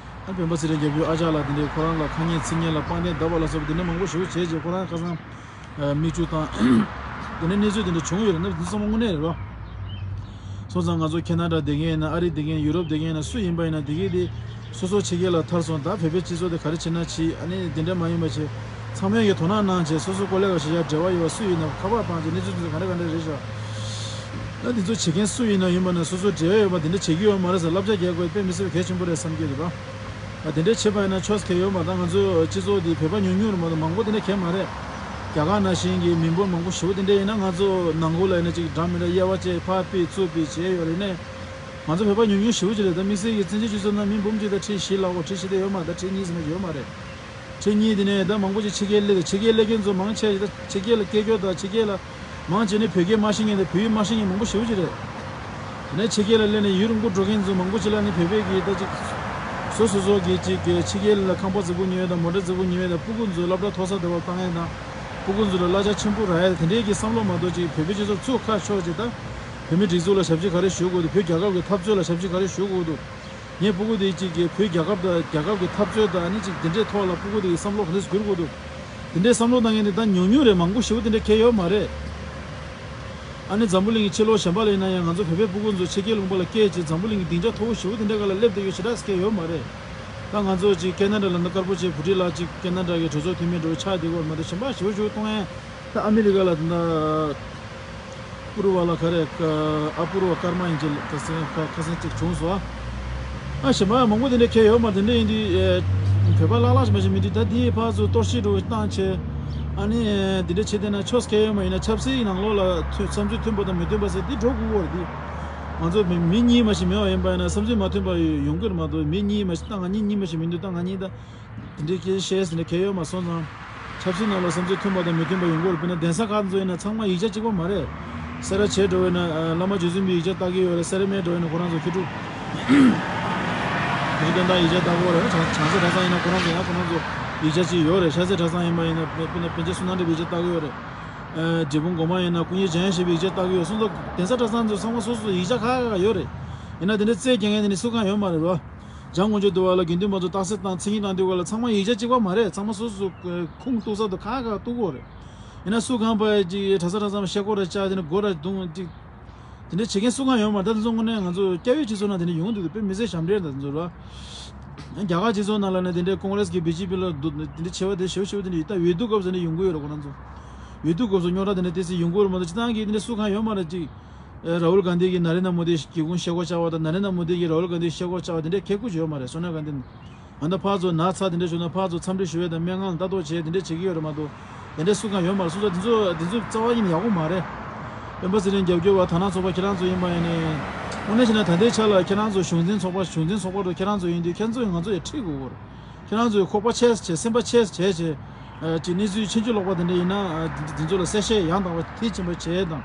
ཨ་སྤེན་པ་ཚེ་རིང་རྒྱབ་སྐྱོར་ཨ་ཅག་ལགས་དེ་འདྲས་ཁོ་རང་ལ་ཁ་ངན་ཚིག་ངན་ལ་པང་གདན་བརྡབས་པ་ལ་སོགས་པ་དེ་འདྲ་མང་པོ་ཞེ་པོ་བྱས་རྗེས་ཁོ་རང་ཁ་སང་མིག་ཆུ་བཏང་། དེ་འདྲའི་གནས་ཚུལ་དེ་འདྲ་བྱུང་ཡོད་རེད་ན། འདི་ཚང་མ་དངོས་གནས་རེད་རོ། སོང་ཙང་ང་ཚོ་ཁེ་ན་ཌ་བསྡད་མཁན་ཡིན་ན། ཨ་རི་བསྡད་མཁན་ཡིན་ན། ཡུ་རོབ་བསྡད་མཁན་ཡིན་ན། སུ་ཡིན་པ་ཡིན་ན་དེ་གས་དེ་སོ་སོ་ཕྱི་རྒྱལ་ལ་ཐར་སོང་། ད་བོད་པའི་སྤྱི་ཚོགས་དེ་ག་རེ་བྱེད་ན་བྱེད། ཨ་ནི་དེ་འདྲ་མ་ཡིན་པ་བྱེད། ཚང་མས་ཀྱི་དོ་སྣང་གནང་བྱས། སོ་སོ་ཀོ་ལི་གྷལ་གཞིས་ཆགས་འབྲེལ་བ་ཡོད་པ་སུ་ཡིན་ན་ཁ་པར་བཏང་བྱས་གནས་ཚུལ་དེ་ཚོ་ག་འདྲ་ག་འདྲ་རེད་ཤག། ད་དེ་ཚོ་བྱེད་མཁན་སུ་ཡིན་ན་ཡིན་པ་ན་སོ་སོ་འབྲེལ་བ་ཡོད་པ་དེ་འདྲ་བྱེད་ཀྱི་ཡོད་མ་རེད་ཟེར་བསླབ་བྱ་རྒྱག་དགོས་དཔེ་མི་སྲིད་པའི་གལ་ཆེན་པོ་རེད་བསམ་གྱི་འདུག་རོ། ཨ་དེ་འདྲ་བྱེད་པ་ཡིན་ན་ཆོས་ཁེ་ཡོད་མ། ད་ང་ཚོ་སྤྱི་ཚོགས་འདི་བོད་པ་ཉུང་ཉུང་རེད་མ་གཏོགས་མང་པོ་དེ་འདྲ་གང་ཡང་མ་རེད། རྒྱ་གར་ནང་བཞིན་གྱི་མི་འབོར་མང་པོ་ཞེ་པོ་དེ་འདྲ་ཡིན་ན། ང་ཚོ་ནང་ཁུལ་ལ་ཡིན་ན་ཅིག་འདྲ་མི་འདྲ་དབྱེ་བ་བྱས་ཕར་ཕུད་ཚུར་ཕུད་བྱས་ཡོད་རེད། ནས་ང་ཚོ་བོད་པ་ཉུང་ཉུང་ཞེ་པོ་ཅིག་རེད། ད་དམིགས་བསལ་གྱི་བཙན་བྱོལ་སྤྱི་ཚོགས་ནང་མི་འབུམ་གཅིག་དང་ཁྲི་བཞི་ལྷག་གོ། ཁྲི་བཞི་དེ་ཡོད་མ་རེད། ད་ཁྲི་གཉིས་ཟེར་ན་ཡོད་མ་རེད། ཁྲི་གཉིས་དེ་ནས་ད་མང་པོ་ཅིག་ཕྱི་རྒྱལ་སླེབས། ད་ཕྱི་རྒྱལ་སླེབས་མཁན་ཚོ་མང་ཆེ་ཞིག་ད་ཕྱི་རྒྱལ་ལ་སྐད་སྐྱོར་དང་ཕྱི་རྒྱལ་ལ་མང་ཆེ་ནི་བོད་སྐད་མ་ཤེས་མཁན་དང་བོད་ཡིག་མ་ཤེས་མཁན་མང་པོ་ཞེ་པོ་ཅིག་རེད། དེ་ནས་ཕྱི་རྒྱལ་ལ་སླེབས་ནས་ཡུན་རིང་པོ་འགྲོ་མཁན་ཚོ་མང་པོ་ཅིག་ལ་ནི་བོད་པའི་གི་ད་ཅིག་སོ་སོ་སོ་གི་ཅིག་གི་ཕྱི་རྒྱལ་ལ་ཁང་པ་རྫིག་པོ་ཉོས་དང་། མོ་ཊ་རྫིག་པོ་ཉོས་དང་། སྤུ་གུ་ཚོ་སློབ་གྲྭ་མཐོ་ས་དེ་བ་བཏང་ཡས་དང་། སྤུ་གུ་ཚོ་ལ་གླ་ཆ་ཆེན་པོ་རག་ཡས་དེ་འདྲའི་གི་བསམ་བློ་མ་གཏོགས་ཅིག་བོད་པའི་སྤྱི་ཚོགས་ཚུར་ཁ་ཕྱོགས་ཅིག་ད་བོད་མི་སྒྲིག་འཛུགས་ལ་ཞབས་ཕྱི་ག་རེ་ཞུ་དགོས་འདུག། བོད་རྒྱལ་ཁབ་ཀྱི་འཐབ་རྩོད་ལ་ཞབས་ཕྱི་ག་རེ་ཞུ་དགོས་འདུག། ངའི་སྤུ་གུ་དེ་གཅིག་གིས་བོད་རྒྱལ་ཁབ་དང་རྒྱལ་ཁབ་ཀྱི་འཐབ་རྩོད་དང་ཨ་ནི་གཅིག་དེ་འདྲའི་ཐོག་ལ་སྤུ་གུ་དེ་གི་བསམ་བློ་ག་འདྲས་སེ་འགྱུར་དགོས་འདུག། དེ་འདྲའི་བསམ་བློ་གཏོང་མཁན་དེ་ད་ཉུང་ཉུང་རེད། མང་པོ་ཞེ་པོ་དེ་འདྲ་གང་ཡང་ཡོད་མ་རེད། ཨ་ནི་འཛམ་བུ་གླིང་གི་ཕྱི་ལོགས་གཞན་པ་ལ་ཡིན་ན་ཡང་ང་ཚོ་བོད་པའི་སྤུ་གུ་ཚོ་ཕྱི་རྒྱལ་ལུང་པ་ལ་སྐྱེས་བྱས་འཛམ་བུ་གླིང་གི་སྡིངས་ཆ་མཐོ་པོ་ཞེ་པོ་དེ་འདྲ་སྒང་ལ་སླེབས་བསྡད་ཡོད་ཞེ་དྲག་གང་ཡང་ཡོད་མ་རེད། ད་ང་ཚོ་གཅིག་ཁེ་ན་ཌ་ལ་ན་དཀར་པོ་ཆེ་བུ་ཁྲིད་ལགས་གཅིག་ཁེ་ན་ཌ་གི་གྲོས་ཚོགས་འཐུས་མི་འདྲ་བོ་ཆགས་བསྡད་ཡོད་མ་གཏོགས་གཞན་པ་ཞེ་པོ་ཞེ་པོ་གཏོང་ཡས། ད་ཨ་མི་རི་ཀ་ལ་ད་ལྟ་ཨ་པུ་རུ་བ་ལ་ག་རེ་ཨ་པུ་རུ་བ་ཀརྨ་ཡིན་གྱི་ད་སེ་ཁ་ཁ་སང་གཅིག་བྱུང་སོང་། ཨ་གཞན་པ་མང་པོ་དེ་འདྲ་གང་ཡང་ཡོད་མ་རེད། དེ་འདྲ་ཡིན་དུས་ཨེ་བོད་པ་ལྷག་ལྷག་ཞིག་མ་ཞིག་མི་འདུག། ད་དེའི་ཕར་ཚུར་གཏོར་བཤིག་འདྲ་བོ་བཏང་བྱས་ཨ་ནི་དེ་འདྲ་བྱེད་བསྡད་ན་ཆོས་གང་ཡང་ཡོད་མ་རེད། ཡིན་ན་ཆབ་སྲིད་ནང་ལོགས་ལ་མཐུན་བསམ་ཚུལ་མཐུན་པ་དང་མི་མཐུན་པ་ཟེར་དེ་འགྲོ་དགོས་ཀྱི་རེད། དེ་ང་ཚོ་མི་མི་གཉིས་མ་ཞིག་མེད་པ་ཡིན་པ་ཡིན་ན་བསམ་ཚུལ་མ་མཐུན་པ་ཡོང་གི་རེད་མ་གཏོགས། མི་གཉིས་མ་ཞིག་ད་ང་གཉིས་གཉིས་མ་ཞིག་མི་འདུག། ད་ང་གཉིས་ད། དེ་འདྲའི་སྐད་ཆ་བཤད་ཟེར་ནས་གང་ཡང་ཡོད་མ་སོང་ཙང་། ཆབ་སྲིད་ནང་ལ་བསམ་ཚུལ་མཐུན་པ་དང་མི་མཐུན་པ་ཡོང་གི་རེད། དཔེར་ན་གདན་ས་ཁག་ཚོ་ཡིན་ན་ཚང་མ་ཡིག་ཆ་གཅིག་པ་མ་རེད། སེ་ར་བྱེས་འདྲ་བོ་ཡིན་ན་ཨ་བླ་མ་རྗེ་བཙུན་པའི་ཡིག་ཆ་ལྟ་གི་ཡོད་རེད། སེ་ར་སྨད་འདྲ་བོ་ཡིན་ན་ཁོ་རང་ཚོ་མཁས་གྲུབ། རིག་དོན་དང་ཡིག་ཆ་ལྟ་གི་ཡོད་རེད། བྱང་བྱང་རྩེ་གྲྭ་ཚང་ཡིན་ན་ཁོ་རང་ཚོ་ཡང་ཁོ་རང་ཚོ་ཡིག་ཆ་གཅིག་ཡོད་རེད། ཤར་རྩེ་གྲྭ་ཚང་ཡིན་པ་ཡིན་ན་དཔེར་ན་པཎ་ཆེན་བསོད་ནམས་རྒྱལ་པོའི་ཡིག་ཆ་ལྟ་གི་ཡོད་རེད། འབྲས་སྤུངས་སྒོ་མང་ཡིན་ན་སྐུ་ཉིད་འཇམ་དབྱངས་བཞད་པའི་ཡིག་ཆ་ལྟ་གི་ཡོད་སོང་ཙང་གདན་ས་གྲྭ་ཚང་ཚོ་ཚང་མ་སོ་སོ་ཡིག་ཆ་ཁག་ཁག་ཡོད་རེད། ཡིན་ན་དེ་འདྲའི་རྩལ་རྒྱག་མཁན་དེ་འདྲའི་སུ་གང་ཡོད་མ་རེད་བ། འཇང་དགུང་ཆོས་འདུལ་བ་ལ་དགེ་འདུན་པ་ཚོ་རྟགས་གསལ་བཏང་མཚན་ཉིད་བཏང་དུས་སྐབས་ལ་ཚང་མ་ཡིག་ཆ་གཅིག་པ་མ་རེད། ཚང་མ་སོ་སོ་ཁུངས་གཏུགས་ས་དང་ཁག་ཁག་གཏུག་གི་ཡོད་རེད། ཡིན་ན་སུ་གང་པ་ཅིག་གྲྭ་ས་གྲྭ་ཚང་མ་ཤེལ་སྒོ་ར་བཅག་དེ་ནས་སྒོ་ར་བརྡུངས་ཅིག་དེ་འདྲ་བྱེད་མཁན་སུ་གང་ཡོད་མ་རེད། ད་དེ་ཚོ་དངོས་གནས་ང་ཚོ་སྐྱ་བོའི་སྤྱི་ཚོགས་ནང་དེ་འདྲ་ཡོང་འདུག་དཔེ་མི་སྲིད་ཞབས་འདྲེན་ད་དེ་ཚོ་ར། རྒྱ་གར་སྤྱི་ཚོགས་ནང་ལ་ནས་དེ་འདྲའི་ཀོང་རེས་ཀྱི་བི་ཇེ་པི་ལ་འདུག་དེ་འདྲ་བྱེད་པ་དེ་ཞེ་པོ་ཞེ་པོ་དེ་འདྲ་ཡོད། ད་འོས་བསྡུ་སྐབས་སུ་ནས་ཡོང་གི་ཡོད་རེད། ཁོ་རང་ཚོ་འོས་བསྡུ་སྐབས་སུ་རྙོག་དྲ་དེ་འདྲ་ཏོག་ཙམ་ཡོང་གི་ཡོད་རེད་མ་གཏོགས་སྤྱིར་བཏང་གི་དེ་འདྲ་སུ་གང་ཡོད་མ་རེད། ཅིག་ར་ཧུལ་གྷན་དྷི་གིས་ནཱ་རེན་དྲ་མོ་དི་སྒེའུ་ཁུང་ཤེལ་སྒོ་བཅག་པ་དང་ནཱ་རེན་དྲ་མོ་དི་གིས་ར་ཧུལ་གྷན་དྷི་ཤེལ་སྒོ་བཅག་པ་དེ་འདྲ་གལ་ཁུ་ཅིག་ཡོད་མ་རེད། སོ་ན་གྷན་དྷི་ཨ་ད་ཕར་ཚུར་ན་ཚ་དེ་འདྲ་བྱུང་ན་ཕར་ཚུར་འཚམས་འདྲི་ཞུ་ཡས་དང་སྨན་ཁང་ལ་ལྟ་རྟོག་བྱེད་དེ་འདྲ་བྱེད་ཀྱི་ཡོད་རེད་མ་གཏོགས་དེ་འདྲ་སུ་གང་ཡོད་མ་རེད། སོང་ཙང་དེ་ཚོ་དེ་ཚོ་རྩ་བ་ཉིད་ནས་ཡག་པོ་མ་རེད། སྤེན་པ་ཚེ་རིང་རྒྱབ་སྐྱོར་བ་དར་ནག་ཚོགས་པ་ཁྱེད་རང་ཚོ་ཡིན་པ་ཡིན་ནའི། དངོས་གནས་བྱས་ན་ད་ལྟའི་ཆ་ལ་ཁྱེད་རང་ཚོ་གཞུང་འཛིན་ཚོགས་པ་གཞུང་འཛིན་ཚོགས་པ་རུ་ཁྱེད་རང་ཚོ་ཡིན་དུས་ཁྱེད་ཚོས་ང་ཚོ་ཡང་ཁྲིད་དགོས་ཀྱི་རེད། ཁྱེད་རང་ཚོས་ཁོག་པ་ཆེ་ཙམ་བྱས་སེམས་པ་ཆེ་ཙམ་བྱས་བྱས། ཨ་ཅིག་གནས་ཚུལ་ཕྱིན་ཅི་ལོག་པ་དེ་འདྲ་ཡིན་ན་ཨ་འདི་འདི་ཚོ་ལ་གསལ་བཤད་ཡང་དག་པ་མཐིལ་ཕྱིན་པ་བྱས་དང་།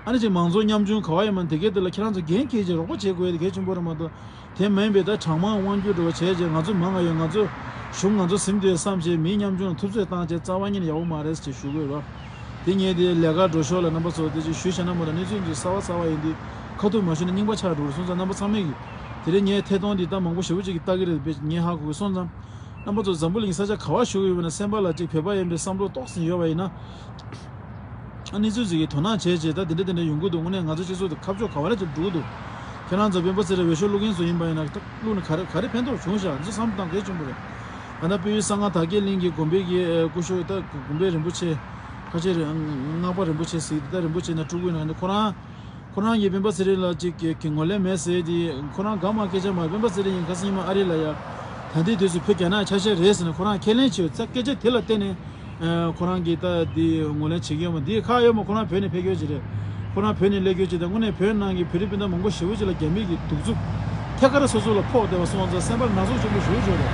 ཨ་ནི་ཅིག་མང་གཙོ་ཉམ་ཆུང་ག་བ་ཡིན་མ་དེ་གའི་དེ་ལ་ཁྱེད་རང་ཚོ་འགན་འཁྱེར་བྱས་རོགས་པ་བྱེད་དགོས་ཡ་དེ་གལ་ཆེན་པོ་རེད་མ་གཏོགས། དེ་མིན་པའི་ད་གྲངས་མང་དབང་སྒྱུར་འདྲ་བ་བྱས་རྗེས་ང་ཚོ་མང་ང་ཡོད། ང་ཚོ་གཞུང་ང་ཚོ་ཟིན་དུས་བསམ་བྱས་མི་ཉམ་ཆུང་ལ་ཐུབ་ཚོད་བཏང་བྱས་རྩ་བ་ཉིད་ནས་ཡག་པོ་མ་རེད་ཅེས་ཞུ་དགོས་རོགས། དེ་ངས་དེ་ལས་ཀ་འགྲོ་ཞོར་ལ་རྣམ་པ་ཚོ་དེ་ཅིག་ཞུས་བྱས་ན་མོ་ལ་གནས་ཚུལ་འདི་གསར་བ་གསར་བ་ཡིན་དུས་ཁ་ཐུག་མ་ཞུས་ན་རྙིང་པ་ཆགས་འགྲོ་རེད། སོང་ཙང་རྣམ་པ་ཚང་མས་ཀྱིས་དེ་རིང་ངས་ཐད་གཏོང་འདི་ད་མང་པོ་ཞེ་པོ་ཅིག་གིས་ལྟ་གི་རེད་པས་ངས་ཧ་གོ་གི། སོང་ཙང་རྣམ་པ་ཚོ་འཛམ་བུ་གླིང་ས་ཆ་ག་བ་བཞུགས་ཡོད་པ་ན་སེམས་པ་ལ་ཅིག་བོད་པ་ཡིན་པའི་བསམ་བློ་ཏོག་ཙམ་ཡོད་པ་ཡིན་ན། ཨ་ནི་ཚོས་ཟིག་གིས་དོ་སྣང་བྱས་བྱས་ད་དེ་འདྲ་དེ་འདྲ་ཡོང་གི་འདུག་དངོས་གནས་ང་ཚོ་སྤྱི་ཚོགས་དེ་ཁ་ཕྱོགས་ག་བ་ལ་ཅིག་འགྲོ་གི་འདུག་ཁྱེད་རང་ཚོ་སྤེན་པ་ཚེ་རིང་འོས་ཤོག་བླུག་མཁན་ཚོ་ཡིན་པ་ཡིན་ན་ད་བླུགས་ན་ག་རེ་ག་རེ་ཕན་ཐོགས་བྱུང་ཤག་འདི་ཚོ་བསམ་བློ་བཏང་གལ་ཆེན་པོ་རེད། ད་ལྟ་དཔལ་ཡུལ་གསང་སྔགས་དར་རྒྱས་གླིང་གི་དགོན་པའི་གི་ཨ་སྐུ་ཞབས་ད་དགོན་པའི་རིན་པོ་ཆེ་ཁ་ཆེ་རེད། སྔགས་པ་རིན་པོ་ཆེ་ཟིག་ད་རིན་པོ་ཆེ་ན་སྤྲུལ་སྐུ་ཡིན་ན་ཁོ་རང་ཁོ་རང་གིས་སྤེན་པ་ཚེ་རིང་ལ་ཅིག་གི་གི་ངོས་ལེན་མེད་ཟེར་དེ་ཁོ་རང་གང་མ་སྐད་ཆ་མ་སྤེན་པ་ཚེ་རིང་ཡིན་ཁ་སང་ཉི་མ་ཨ་རི་ལ་ཡ་ད་ལྟའི་དུས་སུ་བོད་རྒྱ་ནག་ཆ་ཤས་རེད་ཟེར་ནས་ཁོ་རང་ཁས་ལེན་བྱས་ཚ་སྐད་ཆ་དེ་ལ་བརྟེན་ནས། ཁོ་རང་གིས་ད་འདི་ངོས་ལེན་བྱེད་ཀྱི་ཡོད་མ་འདི་ཁག་ཡོད་མ། ཁོ་རང་བོད་ནས་ཕེབས་ཀྱི་ཡོད་ཅིག་རེད། ཁོ་རང་བོད་ནས་སླེབས་ཀྱི་ཡོད་ཅིག་དང་དངོས་གནས་བོད་ནང་གི་བོད་རིགས་སྤུན་ཟླ་མང་པོ་ཞེ་པོ་ཅིག་ལ་རྒྱ་མི་གིས་གདུག་རྩུབ་ཐད་ཀར་སོ་སོ་ལ་ཕོག་བསྡད་པ་སོང་ཙང་སེམས་པར་ན་ཟུག་ཆེན་པོ་ཞེ་པོ་ཅིག་ཡོད་རེད།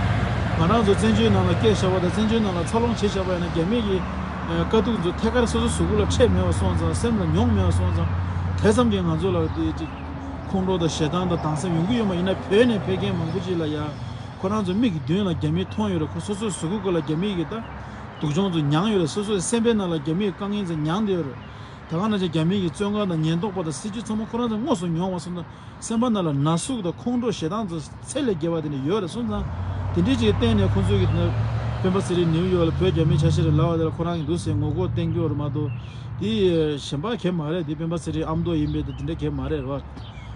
ང་རང་ཚོ་བཙན་བྱོལ་ནང་ལ་སྐྱེས་བཞག་པ་དང་བཙན་བྱོལ་ནང་ལ་འཚར་ལོངས་བྱེད་བཞག་པ་ཡིན་ན་རྒྱ་མི་གི་དཀའ་སྡུག་ཚོ་ཐད་ཀར་སོ་སོ་གཟུགས་པོ་ལ་འཕྲད་མེད་པ་སོང་ཙང་སེམས་ལ་མྱོང་མེད་པ་སོང་ཙང་དེ་ཙམ་གྱིས་ང་ཚོ་ལ་དེ་ཅིག་ཁོང་ཁྲོ་དང་ཞེ་སྡང་དང་སྡང་སེམས་ཡོང་གི་ཡོད་མ་ཡིན་ན་བོད་ནས་ཕེབས་མཁན་མང་པོ་ཅིག་ལ་ཡ་ཁོ་རང་ཚོ་མིག་གི་མདུན་ལ་རྒྱ་མི་མཐོང་ཡོད་རེད། ཁོ་སོ་སོའི་གཟུགས་པོ་སྐོར་ལ་རྒྱ་མི་གི་ད། སྡུག་སྦྱོང་ཚོ་མྱངས་ཡོད་རེད། སོ་སོའི་སེམས་པའི་ནང་ལ་རྒྱ་མིའི་དཀའ་ངལ་ཚོ་མྱངས་བསྡད་ཡོད་རེད། ད་ག་ནང་བཞིན་རྒྱ་མིའི་བཙོན་ཁང་དང་ཉེན་རྟོག་པ་དང་སྲིད་ཇུས་ཚང་མ་ཁོ་རང་ཚོས་དངོས་སུ་མྱོང་བ་སོང་ཙང་སེམས་པ་ནང་ལ་ན་ཟུག་དང་ཁོང་ཁྲོ་ཞེ་སྡང་ཚོ་ཚད་ལས་བརྒལ་བ་དེ་འདྲ་ཡོད་རེད། སོང་ཙང་དེ་འདྲའི་ཅིག་བརྟེན་ནས་ཁོང་ཚོས་ཀྱི་སྤེན་པ་ཚེ་རིང་ནིའུ་ཡོག་ལ་བོད་རྒྱ་མིའི་ཆ་ཤས་རེད་ལབ་པ་དེ་ལ་ཁོ་རང་གི་འདུག་ཟེར་ངོ་རྒོལ་བསྟན་རྒྱུ་རེད་མ་གཏོགས་དེ་གཞན་པ་གང་ཡང་མ་རེད། དེ་སྤེན་པ་ཚེ་རིང་ཨ་མདོ་ཡིན་པས་དེ་དེ་འདྲ་གང་ཡང་མ་རེད་རེད་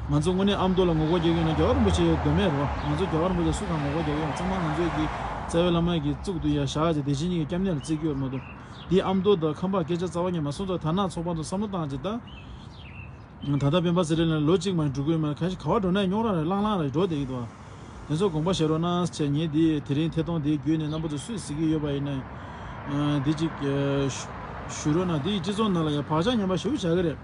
བ། ང་ཚོ་དངོས་གནས་ཨ་མདོ་ལ་ངོ་རྒོལ་རྒྱག་གི་ཡོད་ན་རྒྱལ་བ་རིན་པོ་ཆེ་མདོ་སྨད་རེད་བ། ང་ཚོ་རྒྱལ་བ་རིན་པོ་ཆེ་སུ་གང་ངོ་རྒོལ་རྒྱག་གི་ཡོད། ཚང་མ་ང་ཚོའི་གི་རྩ་བའི་བླ་མ་གི་གཙུག་ཏུ་ཡ་བཞག་ཅིག་བདེ་ཆེན་གཉིས་ཀྱི་སྐྱབས་གནས་ལ་བརྩི་གི་ཡོད་མ་གཏོགས། འདི་ཨ་མདོ་དང་ཁམས་པ་སྐད་ཆ་རྩ་བ་ཉིད་མ་སོང་ཙང་དར་ནག་ཚོགས་པ་ཚོ་བསམ་བློ་བཏང་ཅིག་ད། ད་ལྟ་སྤེན་པ་ཚེ་རིང་ལ་ལོ་གཅིག་མ་འགྲོ་གི་ཡོད་མ་རེད། ག་ཞིག་ག་བ་འགྲོ་ན་རྙོག་དྲ་རེད། ལྷང་ལྷང་རེད་འགྲོ་བསྡད་ཀྱི་འདུག་དེ་ཚོ་དགོངས་པ་བཞེས་རོགས་གནང་ཟེར་ངས་འདི་དེ་རིང་ཐད་གཏོང་འདི་བརྒྱུད་ནས་རྣམ་པ་ཚོ་སུས་གཟིགས་ཀྱི་ཡོད་པ་ཡིན་ན། འདི་གཅིག་ཞུ་རོགས་གནང་། འདི་ཡི་སྤྱི་ཚོགས་ནང་ལ་ཡང་བག་ཆགས་ངན་པ་ཞེ་པོ་ཆགས་ཀྱི་རེད།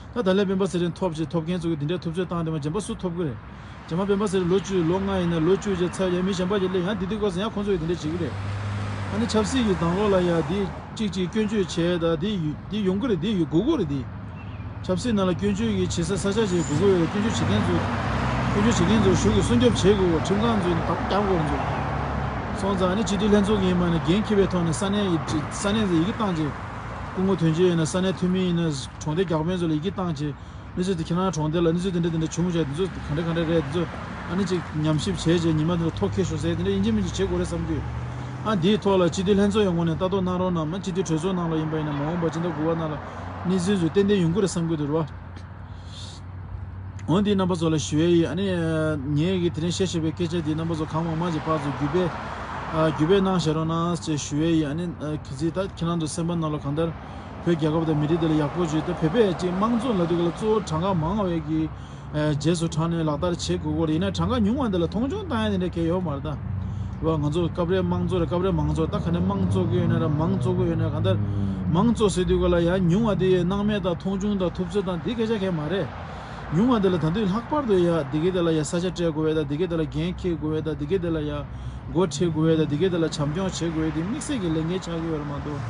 ད་ད་ལན་སྤེན་པ་ཚེ་རིང་ཐོབ་ཅིག་ཐོབ་མཁན་ཚོ་གིས་འདི་འདྲའི་ཐུབ་ཚོད་བཏང་དེ་མ་རྗེས་མ་སུ་ཐོབ་ཀྱི་རེད། རྗེས་མ་སྤེན་པ་ཚེ་རིང་ལོ་བཅུ་ལོ་ལྔ་ཡིན་ན་ལོ་བཅུ་རྗེས་ཚར་ཡ་མི་གཞན་པ་ཅིག་སླེབས་ཡང་འདི་དུས་སྐབས་སུ་ཡང་ཁོང་ཚོ་གིས་འདི་འདྲ་བྱེད་ཀྱི་རེད། ཨ་ནི་ཆབ་སྲིད་ཀྱི་དང་ལོག་ལ་ཡ་འདི་གཅིག་གཅིག་སྐྱོན་བརྗོད་བྱས་ད་འདི་ཡུ་འདི་ཡོང་གི་རེད། འདི་ཡོད་དགོས་ཀྱི་རེད། འདི་ཆབ་སྲིད་ནང་ལ་སྐྱོན་བརྗོད་ཀྱི་བྱེད་ས་ས་ཆ་ཅིག་དགོས་ཀྱི་ཡོད་རེད། སྐྱོན་བརྗོད་བྱེད་མཁན་ཚོ་སྐྱོན་བརྗོད་བྱེད་མཁན་ཚོ་གཞུང་གིས་སྲུང་སྐྱོབ་བྱེད་དགོས་ཀྱི། ཁྲིམས་ཁང་ཚོས་བདག་པོ་རྒྱག་དགོས་རེད་ཚོ། སོང་ཙང་ཨ་ནི་སྤྱི་འཐུས་ལྷན་ཚོགས་ཀྱི་ཡིན་མ་ནི་འགན་འཁྱེར་བའི་ཐོག་ནས་ས་གནས་ཡི་ས་གནས་ཚོ་ཡི་གེ་བཏང་རྗེས་སྐུ་ངོ་དོན་གཅོད་ཡིན་ན་ས་གནས་འཐུས་མི་ཡིན་ན་གྲོང་སྡེ་བརྒྱ་དཔོན་ཚོ་ལ་ཡི་གེ་བཏང་རྗེས། གནས་ཚུལ་དེ་ཁྱེད་རང་གྲོང་སྡེ་ལ་གནས་ཚུལ་དེ་འདྲ་དེ་འདྲ་བྱུང་བྱས་དེ་ཚོ་ག་འདྲ་ག་འདྲ་རེད། དེ་ཚོ་ཨ་ནི་ཅིག་ཉམས་ཞིབ་བྱས་རྗེས་ཉི་མ་དེ་ལ་ཐོ་འཁྱེར་ཤོག་ཟེར་དེ་འདྲ་ཡིན་གཅིག་མིན་གཅིག་བྱེད་དགོས་རེད་བསམ་གྱི་ཡོད། ཨ་འདིའི་ཐོག་ལ་སྤྱི་འཐུས་ལྷན་ཚོགས་ཡོང་ངོ་ནས་ལྟ་རྟོག་གནང་རོགས་གནང་། མ་སྤྱི་འཐུས་གྲོས་ཚོགས་ནང་ལ་ཡིན་པ་ཡིན་ན་མ་འོངས་པ་སྤྱི་ཟླ་དགུ་པ་ནང་ལ་གནས་ཚུལ་ཚོ་ཏན་ཏན་ཡོང་གི་རེད་བསམ་གྱི་འདུག་རེད་བ། འོ་འདི་རྣམ་པ་ཚོ་ལ་ཞུ་ཡས་ཡིན། ཨ་ནི་ངས་ཀྱི་དེ་རིང་བཤད་བཞིན་པའི་སྐད་ཆ་འདི་རྣམ་པ་ཚོ་གང་མང་མང་ཅིག་ཕར་ཚུར་བརྒྱུད་སྤེལ་ཨ་བརྒྱུད་སྤེལ་གནང་བཞག་རོགས་གནང་ཞེས་ཞུ་ཡས་ཡིན། ཨ་ནི་ཨ་གལ་སྲིད་ད་ཁྱེད་རང་ཚོ་སེམས་པ་ནང་ལ་གང་ལྟར་བོད་རྒྱལ་ཁབ་དང་མི་རིགས་འདི་ལ་ཡག་པོ་བྱོས། ད་བོད་པས་ཅིག་དམངས་གཙོ་ལབ་དུས་སྐབས་ལ་གཙོ་བོ་གྲངས་ཀ་མང་བའི་གི་ཨ་རྗེས་སུ་འབྲངས་ནས་ལག་བསྟར་བྱེད་དགོས་ཀྱི་རེད། ཡིན་ན་གྲངས་ཀ་ཉུང་བ་འདི་ལ་མཐོང་ཆུང་བཏང་ཡ་དེ་འདྲ་གང་ཡང་ཡོད་མ་རེད་ད། རེད་བ། ང་ཚོ་སྐབས་རེ་དམངས་གཙོ་རེད། སྐབས་རེ་མང་གཙོ། ད་ག་ནས་དམངས་གཙོ་གི་ཡོད་ན་ར་མང་གཙོ་གི་ཡོད་ན་ར་གང་ལྟར་དམངས་གཙོ་ཟེར་དུས་སྐབས་ལ་ཡ་ཉུང་བ་དེ་སྣང་མེད་དང་མཐོང་ཆུང་དང་ཐུབ་ཚོད་དང་འདི་སྐད་ཆ་གང་ཡང་མ་རེད། ཉུང་བ་འདི་ལ་ད་དུང་ལྷག་པར་དུ་ཡ་འདི་གའི་དེ་ལ་ཡ་ས་ཆ་སྤྲད་དགོས་བས་དང་འདི་གའི་དེ་ལ་འགན་འཁྱེར་དགོས་བས་དང་འདི་གའི་དེ་ལ་ཡ་འགོ་ཁྲིད་དགོས་བས་དང་འདི་གའི་དེ་ལ་བྱམས་སྐྱོང་བྱེད་དགོས་བས་དེ་དམིགས་བསལ་གྱི་ལས་འགན་ཆགས་ཀྱི་ཡོད་རེད་མ་གཏོགས།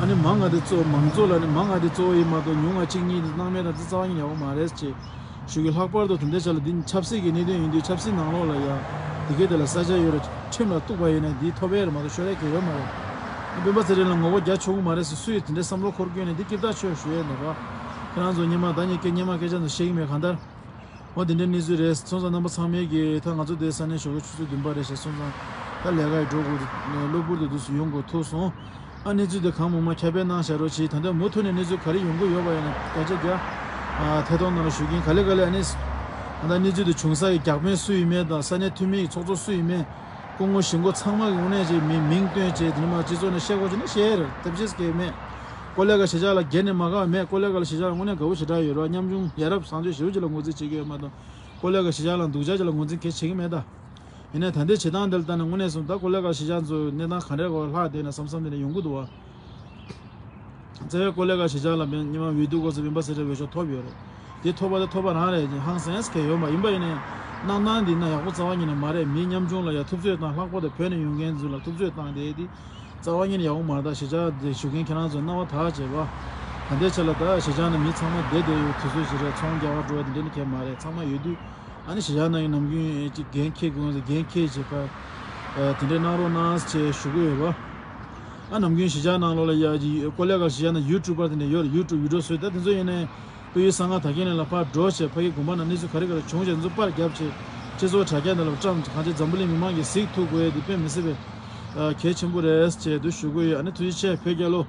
ཨ་ནི་མང་ང་དེ་གཙོ་མང་གཙོ་ལ་ནི་མང་ང་དེ་གཙོ་བོ་ཡིན་མ་གཏོགས་ཉུང་ང་གཅིག་གཉིས་དེ་སྣང་མེད་དང་དེ་རྩ་བ་ཉིད་ཡག་པོ་མ་རེད་ཅེས་ཞུ་གི། ལྷག་པར་དུ་དེ་འདྲའི་ཆ་ལ་འདི་ཆབ་སྲིད་ཀྱི་གནད་དོན་ཡིན་དུས་ཆབ་སྲིད་ནང་ལོགས་ལ་ཡ་འདི་གའི་དེ་ལ་ས་ཆ་ཡོད་རེད། ཁྲིམས་ལ་གཏུགས་པ་ཡིན་ན་འདི་ཐོབ་ཡས་རེད་མ་གཏོགས་ཤོར་ཡས་གང་ཡང་ཡོད་མ་རེད། སྤེན་པ་ཚེ་རིང་ལ་ངོ་རྒོལ་རྒྱག་ཆོག་གི་མ་རེད་ཟེར་སུས་དེ་འདྲའི་བསམ་བློ་འཁོར་གྱི་ཡོད་ནས། འདི་སྐྱིད་ཐག་ཆོད་ཞུ་ཡས་འདུག་བ། ཁྱེད་རང་ཚོ་སྔོན་མ་ད་ཉིད་སྐད་སྔོན་མ་སྐད་ཆ་ཚོ་བཤད་ཀྱི་མེད་གང་ལྟར། འོ་དེ་འདྲའི་གནས་ཚུལ་རེད། སོང་ཙང་རྣམ་པ་ཚང་མས་ཀྱིས་ད་ང་ཚོ་དེ་ས་གནས་ཞོགས་ཀྱི་ཆུ་ཚོད་བདུན་པ་རེད་ཤག་སོང་ཙང་ད་ལས་ཀ་ཡི་འགྲོ་དགོས་འདུག་གློ་བུར་དུ་འདུག་སུ་ཡོང་དགོས་ཐུག་སོང་། ཨ་གནས་ཚུལ་དེ་གང་མང་མང་ཁྱབ་སྤེལ་གནང་བཞག་རོགས་གྱིས། ད་ལྟ་མུ་མཐུད་ནས་གནས་ཚུལ་ག་རེ་ཡོང་གི་ཡོད་པ་ཡིན་ན་བརྒྱ་ཆ་བརྒྱ་ཨ་ཐད་གཏོང་གནང་རོགས་ཞུ་གི་ཡིན། ག་ལེ་ག་ལེ་ཨ་ནི་ད་ལྟ་གནས་ཚུལ་དེ་བྱུང་ས་ཡི་རྒྱག་དཔོན་སུ་ཡིན་མིན་དང་ས་གནས་འཐུས་མི་ཡི་ཚོགས་གཙོ་སུ་ཡིན་མིན། སྐུ་ངོ་གཞིས་འགོ་ཚང་མ་གི་དངོས་གནས་ཀྱི་མི་མིང་བཏོན་བྱས་དེ་ནས་མར་སྤྱི་ཚོགས་ནང་བཤད་དགོས་བྱུང་ན་བཤད་རེད། ཐབས་ཤེས་གལ་མེད། ཀོ་ལེ་ག་གཞིས་ཆགས་ལ་སྒེར་ནས་མ་དགའ་བ་མེད། ཀོ་ལེ་ག་ལ་གཞིས་ཆགས་ལ་དངོས་གནས་དགའ་པོ་ཞེ་དྲག་ཡོད་རེད། ཉམ་ཆུང་ཡ་རབས་བཟང་སྤྱོད་ཞེ་པོ་ཅིག་ལ་ངོས་འཛིན་བྱེད་ཀྱི་ཡོད་མ་གཏོགས། ཀོ་ལེ་ག་གཞིས་ཆགས་ལ་སྡུག་ཅག་ཅིག་ལ་ངོས་འཛིན་གལ་བྱེད་ཀྱི་མེད་ད། ཡིན་ནའི་ད་ལྟའི་བྱེད་སྟངས་འདི་ལ་ལྟ་ན་དངོས་གནས་སོང་ད་ཀོ་ལེ་ག་གཞིས་ཆགས་ཚོ་གནས་སྟངས་ག་འདྲ་གོ་ལྷག་བསྡད་ན་བསམ་བསམ་དེ་ནས་ཡོང་གི་འདུག་བ། རྩ་བའི་ཀོ་ལེ་ག་གཞིས་ཆགས་ལ་སྔོན་མ་འོས་བསྡུ་སྐབས་སུ་སྤེན་པ་ཚེ་རིང་འོས་ཤོག་ཐོབ་ཡོད་རེད། དེ་ཐོབ་པ་དེ་ཐོབ་པ་རང་རེད། ཧང་སངས་གལ་ཡོད་མ་ཡིན་པ་ཡིན་ནའི་གནང་སྟངས་འདི་ན་ཡག་པོ་རྩ་བ་ཉིད་ནས་མ་རེད། མི་ཉམ་ཆུང་ལ་ཡ་ཐུབ་ཚོད་བཏང་། ལྷག་པར་དུ་བོད་ནས་ཡོང་མཁན་ཚོ་ལ་ཐུབ་ཚོད་བཏང་དེ་དེ་རྩ་བ་ཉིད་ནས་ཡག་པོ་མ་རེད། ད་གཞིས་ཆགས་དེ་བཞུགས་མཁན་ཁྱེད་རང་ཚོ་རྣ་བ་དག་བྱས་པ། ད་ལྟའི་ཆ་ལ་ད་གཞིས་ཆགས་ནང་མི་ཚང་མ་བསྡད་བསྡད་ཡོད་དུས་ཚོད་ཞིག་རེད། ཚོང་རྒྱག་པ་འགྲོ་བ་དེ་འདྲ་ནི་གལ་མ་རེད། ཚང་མ་ཡོད་དུས། ཨ་ནི་གཞིས་ཆགས་ནང་གི་ནམ་རྒྱུན་ཅིག་འགན་འཁྱེར་དགོས་ཟེར་འགན་འཁྱེར་བྱེད་པ། དེ་འདྲའི་གནང་རོགས་གནང་ཞེས་ཞུ་གི་ཡོད་པ། ཨ་ནམ་རྒྱུན་གཞིས་ཆགས་ནང་ལོགས་ལ་ཡ་ཀོ་ལེ་ག་གཞིས་ཆགས་ནང་ཡུ་ཊུབ་པར་དེ་འདྲ་ཡོད་རེད། ཡུ་ཊུབ་ཡུ་ཊུབ་བཟོས་ད་དེ་ཚོ་ཡིན་ནའི་དཔལ་ཡུལ་གསང་སྔགས་དར་རྒྱས་གླིང་ལ་ཕར་འགྲོ་བྱས་ཕ་གི་དགོན་པ་ནང་གནས་ཚུལ་ག་རེ་ག་རེ་བྱུང་བྱས་འཛུགས་པར་བརྒྱབ་བྱས་སྤྱི་ཚོགས་དྲ་རྒྱ་འདི་ལ་བཀྲམ་གང་ཅི་འཛམ་བུ་གླིང་མི་མང་གིས་གཟིགས་ཐུབ་དགོས་ཡས་དེ་དཔེ་མི་སྲིད་པའི་གལ་ཆེན་པོ་རེད་ཅེས་འདུག་ཞུ་གི་ཡོད། ཨ་ནི་ཐུགས་རྗེ་ཆེ་བོད་རྒྱལ་ལོ།